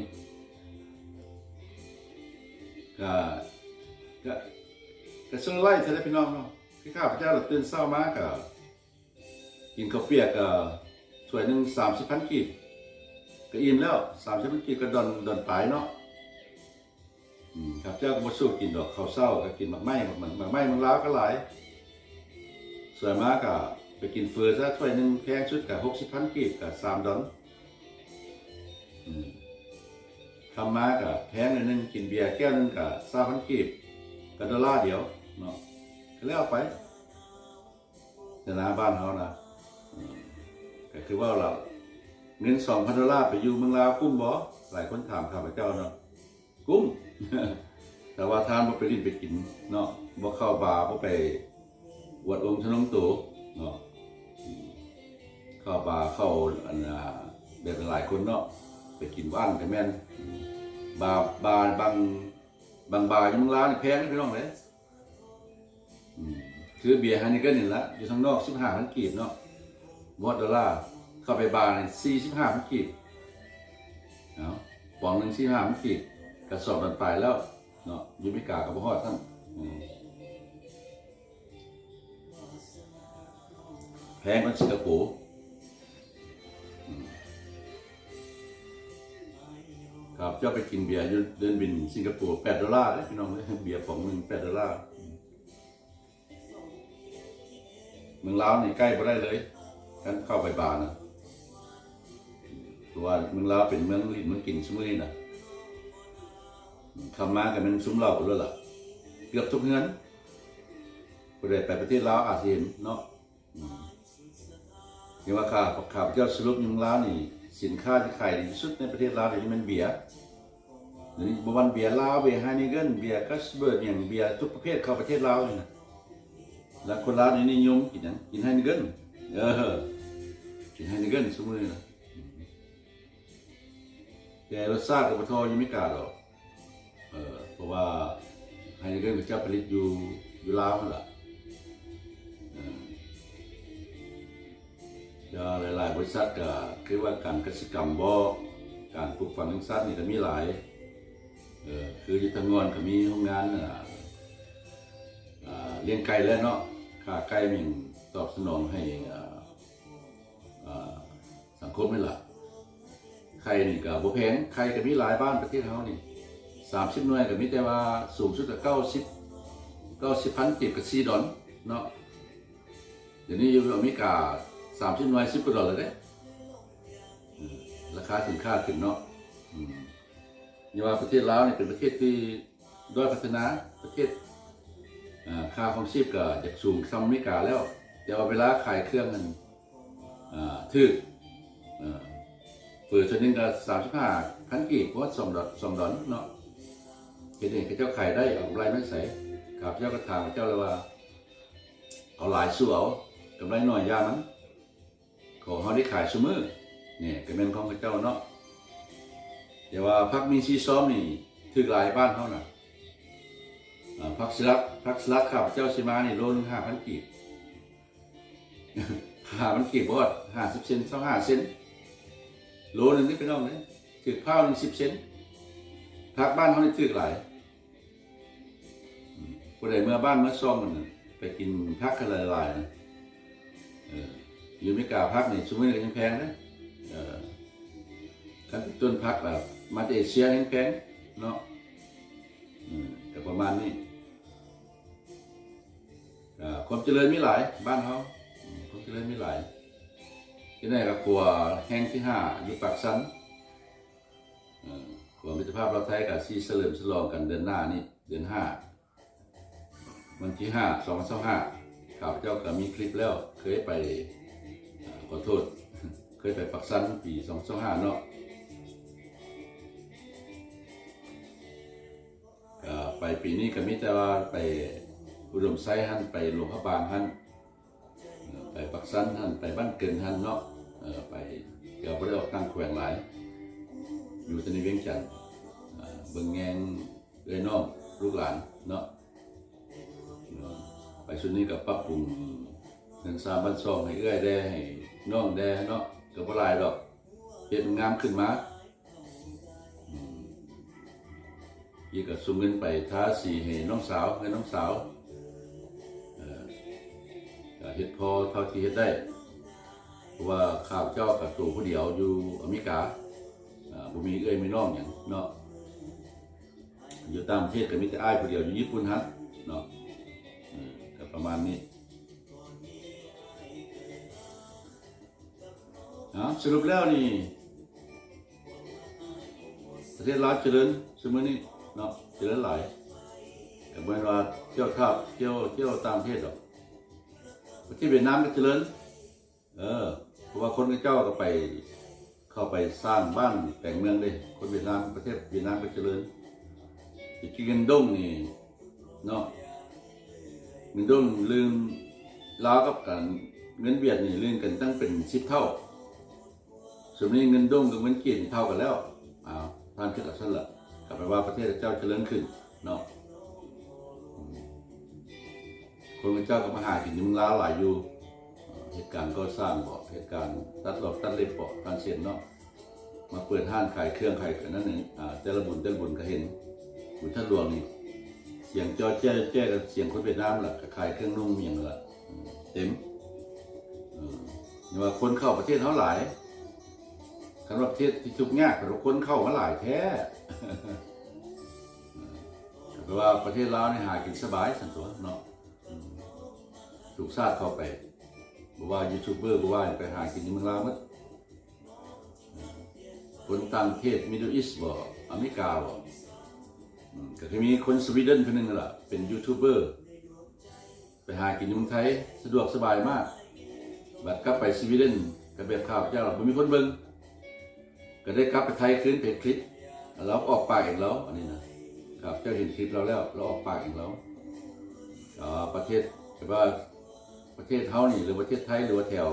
ກໍ ກໍ ກໍສະຫຼາຍແທ້ເດ້ພີ່ນ້ອງເນາະ. ຄືຂ້າພະເຈົ້າລະຕື່ນເຊົ້າມາກໍກິນເຂົ້າປຽກ ກໍຖ້ວຍໜຶ່ງສາມສິບພັນກີບ ກໍອີ່ມແລ້ວ ສາມສິບພັນກີບ ກໍດອນ ດອນປາຍເນາະ. ອືມ ຂ້າພະເຈົ້າກໍບໍ່ສູ້ກິນດອກ ເຂົ້າເຊົ້າກໍກິນໝາກໄມ້ ໝາກ ໝາກໄມ້ເມືອງລາວກໍຫຼາຍ. ສ່ວນມາກກໍໄປກິນເຝີຊະ ຖ້ວຍໜຶ່ງແພງສຸດກໍຫົກສິບພັນກີບ ກໍສາມດອນ. ອືມ ຄ່ຳມາກໍແພງໜ້ອຍໜຶ່ງ ກິນເບຍແກ້ວໜຶ່ງກໍຊາວພັນກີບ ກໍໂດລາດຽວ ເນາະ ກໍແລ້ວໄປ. ແຕ່ນະ ບ້ານເຮົານະ ເອີ ກໍຄືເວົ້າລະ ເງິນສອງພັນໂດລາໄປຢູ່ເມືອງລາວກຸ້ມບໍ່? ຫຼາຍຄົນຖາມຂ້າພະເຈົ້າເນາະ. ກຸ້ມ ແຕ່ວ່າທ່ານບໍ່ໄປຫຼິ້ນໄປກິນເນາະ ບໍ່ເຂົ້າບາ ບໍ່ໄປອວດອົງທະນົງໂຕເນາະ ເຂົ້າບາ ເຂົ້າອັນ ອ່າ ແບບຫຼາຍໆຄົນເນາະ ໄປກິນບ້ານກໍແມ່ນ ບາ ບາ ບາງ ບາງບາຢູ່ເມືອງລາວນີ້ແພງເດ້ພີ່ນ້ອງເດ້. ອືມ ຄືເບຍໄຮເນເກີນນີ້ລະ ຢູ່ທາງນອກສິບຫ້າພັນກີບເນາະ ບໍ່ຮອດໂດລາ ເຂົ້າໄປບານີ້ສີ່ສິບຫ້າພັນກີບ ເອົາ ປ໋ອງໜຶ່ງສີ່ສິບຫ້າພັນກີບ ກະສອງດອນປາຍແລ້ວເນາະ ຢູ່ອາເມລິກາກໍບໍ່ຮອດຊ້ຳ ອືມ ແພງກວ່າສິງກະໂປ ອືມ ຄັບ ເຈົ້າໄປກິນເບຍຢູ່ເດີ່ນບິນສິງກະໂປແປດໂດລາເດ້ພີ່ນ້ອງເອີຍ ເບຍປ໋ອງໜຶ່ງແປດໂດລາ ອືມ ເມືອງລາວນີ້ໃກ້ບໍ່ໄດ້ເລີຍ ຄັນເຂົ້າໄປບານະ ເພາະວ່າເມືອງລາວເປັນເມືອງຫຼິ້ນເມືອງກິນຊຸມື້ນີ້ນະ ອືມ ຄ່ຳມາກໍແມ່ນຊຸມເຫຼົ້າໂລດລະ ເກືອບທຸກເຮືອນ ຜູ້ໃດໄປປະເທດລາວອາດຊິເຫັນເນາະ ອືມ ຈັ່ງວ່າຂ້າ ຂ້າພະເຈົ້າສະຫຼຸບຢູ່ເມືອງລາວນີ້ ສິນຄ້າທີ່ຂາຍດີທີ່ສຸດໃນປະເທດລາວດຽວນີ້ແມ່ນເບຍ ດຽວນີ້ບໍ່ວ່າເບຍລາວ ເບຍໄຮເນເກີນ ເບຍກາສເບີກ ຫຍັງ ເບຍທຸກປະເພດເຂົ້າປະເທດລາວນີ້ນະ ແລ້ວຄົນລາວນີ້ນິຍົມກິນຫຍັງ? ກິນໄຮເນເກີນ ເອີ ກິນໄຮເນເກີນຊຸມື້ນະ ແຕ່ລົດຊາດກໍບໍ່ທໍ່ຢູ່ອາເມລິກາດອກ ເອີ ເພາະວ່າໄຮເນເກີນເຂົາເຈົ້າຜະລິດຢູ່ ຢູ່ລາວຫັ້ນລະ ເອີ ແຕ່ວ່າຫຼາຍໆບໍລິສັດກໍຄືວ່າການກະສິກຳບໍ ການປູກຝັງລ້ຽງສັດນີ້ກໍມີຫຼາຍ ເອີ ຄືຢູ່ທາງງອນກໍມີໂຮງງານ ອ່າ ອ່າ ລ້ຽງໄກ່ແຫຼະເນາະ ຂ້າໄກ່ແມ່ນຕອບສະໜອງໃຫ້ ອ່າ ອ່າ ສັງຄົມນີ້ລະ ໄຂ່ນີ້ກໍບໍ່ແພງ ໄຂ່ກໍມີຫຼາຍບ້ານປະເທດເຮົານີ້ ສາມສິບໜ່ວຍກໍມີ ແຕ່ວ່າສູງສຸດກໍເກົ້າສິບ ເກົ້າສິບພັນກີບກໍສີ່ດອນເນາະ ດຽວນີ້ຢູ່ອາເມລິກາສາມສິບໜ່ວຍສິບກວ່າດອນແລ້ວເດ້ ເອີ ລາຄາສິນຄ້າຂຶ້ນເນາະ ອືມ ຢ່າວ່າປະເທດລາວນີ້ເປັນປະເທດທີ່ດ້ອຍພັດທະນາ ປະເທດ ອ່າ ຄ່າຄອງຊີບກໍຢາກສູງສ່ຳອາເມລິກາແລ້ວ ແຕ່ວ່າເວລາຂາຍເຄື່ອງນັ້ນ ອ່າ ຖືກ ເອີ ເຝີຖ້ວຍໜຶ່ງກໍສາມສິບຫ້າພັນກີບ ບໍ່ຮອດສອງດອນ ສອງດອນເນາະ ເຮັດໃຫ້ເຂົາເຈົ້າຂາຍໄດ້ ເອົາກຳໄລມາໃສ? ຂ້າພະເຈົ້າກໍຖາມເຂົາເຈົ້າແລ້ວວ່າ ເອົາຫຼາຍສູ້ເອົາ ກຳໄລໜ້ອຍຢ່າມັນ ຂໍເຮົາໄດ້ຂາຍຊຸມື້ ນີ້ກໍແມ່ນຂອງເຂົາເຈົ້າເນາະ ແຕ່ວ່າຜັກມີຊີຊອມນີ້ຖືກຫຼາຍບ້ານເຮົານະ ອ່າ ຜັກສະຫຼັດ ຜັກສະຫຼັດຂ້າພະເຈົ້າຊື້ມານີ້ໂລໜຶ່ງຫ້າພັນກີບ ຫ້າພັນກີບບໍ່ຮອດ ຫ້າສິບເຊັນ ຊາວຫ້າເຊັນ ໂລໜຶ່ງນີ້ພີ່ນ້ອງເອີຍ ຖືກພ້າວໜຶ່ງສິບເຊັນ ຜັກບ້ານເຮົານີ້ຖືກຫຼາຍ ອືມ ຜູ້ໃດເມືອບ້ານເມືອຊ່ອງນັ້ນ ໄປກິນຜັກກັນຫຼາຍໆນະ ເອີ ຢູ່ອາເມລິກາຜັກນີ້ຊຸມື້ນີ້ກໍຍັງແພງເດ້ ເອີ ຄັນເປັນຕົ້ນຜັກແບບມາແຕ່ເອເຊຍແຮງແພງເນາະ ອືມ ກໍປະມານນີ້ ອ່າ ຄວາມຈະເລີນມີຫຼາຍບ້ານເຮົາ ອືມ ຄວາມຈະເລີນມີຫຼາຍ ຈັ່ງໃດກໍຂົວແຫ່ງທີຫ້າຢູ່ປາກຊັນ ເອີ ຂົວມິດຕະພາບລາວໄທກໍຊິສະເຫຼີມສະຫຼອງກັນເດືອນໜ້ານີ້ ເດືອນຫ້າ ວັນທີຫ້າ ສອງພັນຊາວຫ້າ ຂ້າພະເຈົ້າກໍມີຄລິບແລ້ວ ເຄີຍໄປ ອ່າ ຂໍໂທດ ເຄີຍໄປປາກຊັນປີສອງພັນຊາວຫ້າເນາະ ກໍໄປປີນີ້ກໍມີແຕ່ວ່າໄປອຸດົມໄຊຫັ້ນ ໄປຫຼວງພະບາງຫັ້ນ ເອີ ໄປປາກຊັນຫັ້ນ ໄປບ້ານເກີນຫັ້ນເນາະ ເອີ ໄປ ກໍບໍ່ໄດ້ອອກຕ່າງແຂວງຫຼາຍ ຢູ່ແຕ່ໃນວຽງຈັນ ເບິ່ງແຍງເອື້ອຍນ້ອງລູກຫຼານເນາະ ເອີ ໄປຊຸດນີ້ກໍປັບປຸງເຮືອນຊານບ້ານຊ່ອງໃຫ້ເອື້ອຍແດ່ ໃຫ້ນ້ອງແດ່ເນາະ ກໍບໍ່ຫຼາຍດອກ ເຮັດໃຫ້ງາມຂຶ້ນມາ ອືມ ອີກກໍສົ່ງເງິນໄປທາສີໃຫ້ນ້ອງສາວ ເຮືອນນ້ອງສາວ ເອີ ກໍເຮັດພໍເທົ່າທີ່ເຮັດໄດ້ ເພາະວ່າຂ້າພະເຈົ້າກໍໂຕຜູ້ດຽວຢູ່ອາເມລິກາ ອ່າ ບໍ່ມີເອື້ອຍມີນ້ອງຫຍັງເນາະ ຢູ່ຕ່າງປະເທດກໍມີແຕ່ອ້າຍຜູ້ດຽວຢູ່ຍີ່ປຸ່ນຫັ້ນເນາະ ເອີ ກໍປະມານນີ້. ເອົາ ສະຫຼຸບແລ້ວນີ້ ປະເທດລາວຈະເລີນຊຸມື້ນີ້ເນາະ ຈະເລີນຫຼາຍ ກໍບໍ່ແມ່ນວ່າທ່ຽວທ່າ ທ່ຽວ ທ່ຽວຕ່າງປະເທດດອກ. ປະເທດຫວຽດນາມກໍຈະເລີນ ເອີ ເພາະວ່າຄົນເຂົາເຈົ້າກໍໄປ ເຂົ້າໄປສ້າງບ້ານແປງເມືອງເດ້. ຄົນຫວຽດນາມ ປະເທດຫວຽດນາມກໍຈະເລີນ. ແຕ່ກີ້ເງິນດົງນີ້ເນາະ ເງິນດົງລື່ນ ລາວກັບການ ເງິນຫວຽດນີ້ລື່ນກັນຕັ້ງເປັນສິບເທົ່າ. ສ່ວນນີ້ເງິນດົງກັບເງິນກີບນີ້ເທົ່າກັນແລ້ວ. ອ້າວ ທ່ານຄິດເອົາຊັ້ນລະ ກໍແປວ່າປະເທດເຈົ້າຈະເລີນຂຶ້ນເນາະ. ອືມ ຄົນເຂົາເຈົ້າກໍມາຫາກິນຢູ່ເມືອງລາວຫຼາຍຢູ່ ເຮັດການກໍ່ສ້າງບໍ ເຮັດການຕັດລອກຕັດເລັບບໍ ທ່ານເຊັ່ນເນາະ ມາເປີດຮ້ານຂາຍເຄື່ອງຂາຍອັນນັ້ນນີ້. ອ່າ ແຕ່ລະບຸນແຕ່ລະບຸນກໍເຫັນ ບຸນທາດຫຼວງນີ້ ສຽງຈໍແຈ້ແຈ້ກັບສຽງຄົນຫວຽດນາມລະ ກໍຂາຍເຄື່ອງນຸ່ງຫຍັງລະ ເຕັມ. ເອີ ຍ້ອນວ່າຄົນເຂົ້າປະເທດເຮົາຫຼາຍ. ຄັນວ່າປະເທດທີ່ທຸກຍາກ ແຕ່ວ່າຄົນເຂົ້າມາຫຼາຍແທ້. ແປວ່າປະເທດລາວນີ້ຫາກິນສະບາຍຊັ້ນຕົວະເນາະ. ອືມ ທຸກຊາດເຂົ້າໄປ ບໍ່ວ່າຢູທູບເບີ ບໍ່ວ່າຫຍັງ ໄປຫາກິນຢູ່ເມືອງລາວໝົດ. ຄົນຕ່າງປະເທດ ມິດເດິນອີສບໍ ອາເມລິກາບໍ ອືມ ກໍຄືມີຄົນສະວີເດັນຜູ້ໜຶ່ງຫັ້ນລະ ເປັນຢູທູບເບີ ໄປຫາກິນຢູ່ເມືອງໄທ ສະດວກສະບາຍມາກ. ບັດກັບໄປສະວີເດັນ ກໍແບບຂ້າພະເຈົ້າ ບໍ່ມີຄົນເບິ່ງ ກໍໄດ້ກັບໄປໄທຄືນ ໄປເຮັດຄລິບ ລາວອອກປາກເອງລາວ. ອັນນີ້ນະ ຂ້າພະເຈົ້າເຫັນຄລິບລາວແລ້ວ ລາວອອກປາກເອງລາວ. ເອີ ປະເທດ ແຕ່ວ່າປະເທດເຮົານີ້ ຫຼືປະເທດໄທ ຫຼືວ່າແຖວ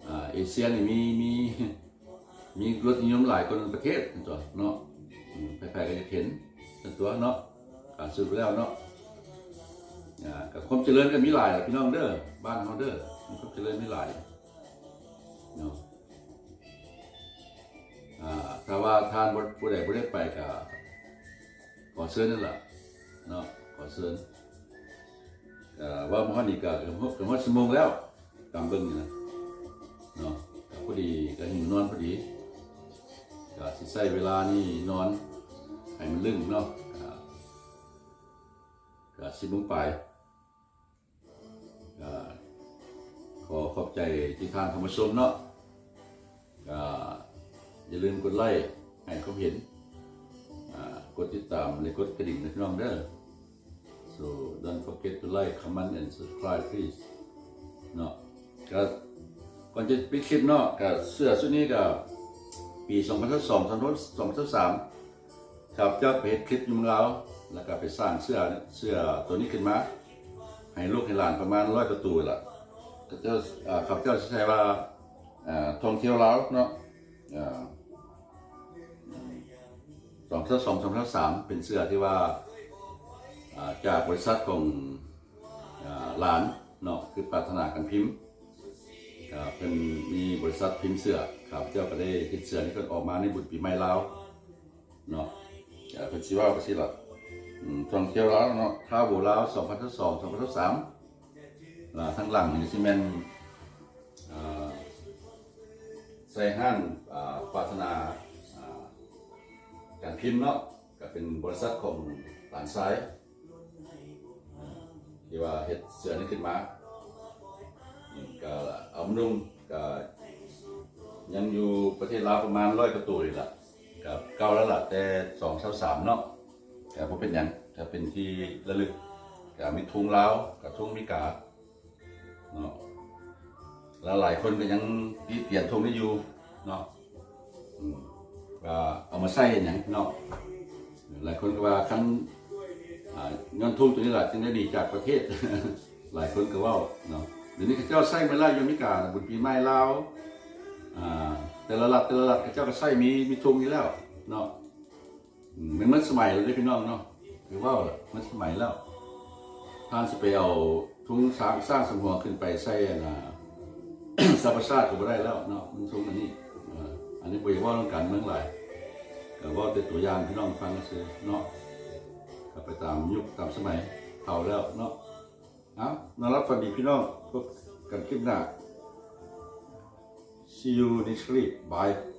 ອ່າ ເອເຊຍນີ້ ມີ ມີ ມີລົດນິຍົມຫຼາຍກວ່າປະເທດນັ້ນຕົວະເນາະ. ອືມ ໃຜໆກໍຢາກເຫັນຊັ້ນຕົວະເນາະ ການສະຫຼຸບແລ້ວເນາະ. ອ່າ ກໍຄວາມຈະເລີນກໍມີຫຼາຍລະ ພີ່ນ້ອງເດີ ບ້ານເຮົາເດີ ມີຄວາມຈະເລີນມີຫຼາຍເນາະ. ອ່າ ຖ້າວ່າທ່ານບໍ່ ຜູ້ໃດບໍ່ໄດ້ໄປ ກໍຂໍເຊີນນັ້ນລະເນາະ ຂໍເຊີນ. ກໍເວົ້າມາຮອດນີ້ກໍ ກໍຮອດ ກໍຮອດຊົ່ວໂມງແລ້ວ ຕາມເບິ່ງນີ້ນະເນາະ. ກໍພໍດີ ກໍຫິວນອນພໍດີ ກໍຊິໃຊ້ເວລານີ້ນອນໃຫ້ມັນລຶ້ງເນາະ. ກໍ ກໍສິບໂມງປາຍ. ກໍຂໍຂອບໃຈທີ່ທ່ານເຂົ້າມາຊົມເນາະ. ກໍຢ່າລືມກົດໄລ້ໃຫ້ຄວາມເຫັນ ອ່າ ກົດຕິດຕາມ ແລະ ກົດກະດິ່ງນະພີ່ນ້ອງເດີ. So don't forget to like, comment and subscribe please ເນາະ. ກໍກ່ອນຈະປິດຄລິບເນາະ ກໍເສື້ອຊຸດນີ້ກໍປີສອງພັນຊາວສອງ ສອງພັນຊາວສາມ ຂ້າພະເຈົ້າໄປເຮັດຄລິບຢູ່ເມືອງລາວ ແລ້ວກໍໄປສ້າງເສື້ອ ເສື້ອໂຕນີ້ຂຶ້ນມາ ໃຫ້ລູກໃຫ້ຫຼານປະມານຮ້ອຍກວ່າໂຕລະ. ເຂົາເຈົ້າ ເອີ ຂ້າພະເຈົ້າຊິໃສ່ວ່າ ເອີ ທ່ອງທ່ຽວລາວເນາະ ເອີ ສອງພັນຊາວສອງ ສອງພັນຊາວສາມ ເປັນເສື້ອທີ່ວ່າ ເອີ ຈາກບໍລິສັດຂອງ ເອີ ຫຼານເນາະ ຄືປາດຖະໜາການພິມ ເອີ ເພິ່ນມີບໍລິສັດພິມເສື້ອ ຂ້າພະເຈົ້າກໍໄດ້ເຮັດເສື້ອນີ້ເພິ່ນອອກມາໃນບຸນປີໃໝ່ລາວ ເນາະ. ເພິ່ນຊິເວົ້າໄປຊີ້ລະ ອືມ ທ່ອງທ່ຽວລາວເນາະ ທຣາເວລລາວ ສອງພັນຊາວສອງ ສອງພັນຊາວສາມ. ອ່າ ທາງຫຼັງນີ້ຊິແມ່ນ ອ່າ ໃສ່ຮ້ານ ອ່າ ປາດຖະໜາ ອ່າ ການພິມເນາະ ກໍເປັນບໍລິສັດຂອງຫຼານຊາຍ ທີ່ວ່າເຮັດເສື້ອນີ້ຂຶ້ນມາ ກໍເອົາມານຸ່ງ ກໍຍັງຢູ່ປະເທດລາວປະມານຮ້ອຍກວ່າໂຕນີ້ລະ ກໍເກົ່າແລ້ວລະ ແຕ່ສອງພັນຊາວສາມເນາະ ກໍບໍ່ເປັນຫຍັງ ກໍເປັນທີ່ລະລຶກ ກໍມີທຸງລາວ ກັບທຸງອາເມລິກາເນາະ. ແລ້ວຫຼາຍຄົນກໍຍັງຕິຕຽນທຸງນີ້ຢູ່ເນາະ ອືມ ວ່າເອົາມາໃຊ້ເຮັດຫຍັງເນາະ. ຫຼາຍຄົນກໍວ່າຄັນ ອ່າ ຍ້ອນທຸງໂຕນີ້ລະຈຶ່ງໄດ້ໜີຈາກປະເທດ ຫຼາຍຄົນກໍເວົ້າເນາະ. ດຽວນີ້ເຂົາເຈົ້າໃຊ້ມາແລ້ວ ຢູ່ອາເມລິການະ ບຸນປີໃໝ່ລາວ ອ່າ ແຕ່ລະລັດ ແຕ່ລະລັດ ເຂົາເຈົ້າກໍໃຊ້ ມີ ມີທຸງນີ້ແລ້ວເນາະ. ອືມ ມັນໝົດສະໄໝແລ້ວເດ້ພີ່ນ້ອງເນາະ ຄືເວົ້າລະ ໝົດສະໄໝແລ້ວ. ທ່ານຊິໄປເອົາທຸງຊ້າງ ຊ້າງສາມຫົວຂຶ້ນໄປໃສ່ອັນນ່າ ສະປາຊາດກໍບໍ່ໄດ້ແລ້ວເນາະ ມັນທຸງອັນນີ້. ເອີ ອັນນີ້ບໍ່ຢາກເວົ້າເລື່ອງການເມືອງຫຼາຍ ກໍເວົ້າແຕ່ຕົວຢ່າງໃຫ້ພີ່ນ້ອງຟັງຊື່ເນາະ ກໍໄປຕາມຍຸກຕາມສະໄໝ ເຖົ້າແລ້ວເນາະ. ເອົາ ນອນຫຼັບຝັນດີພີ່ນ້ອງ ພົບກັນຄລິບໜ້າ. See you next clip. Bye.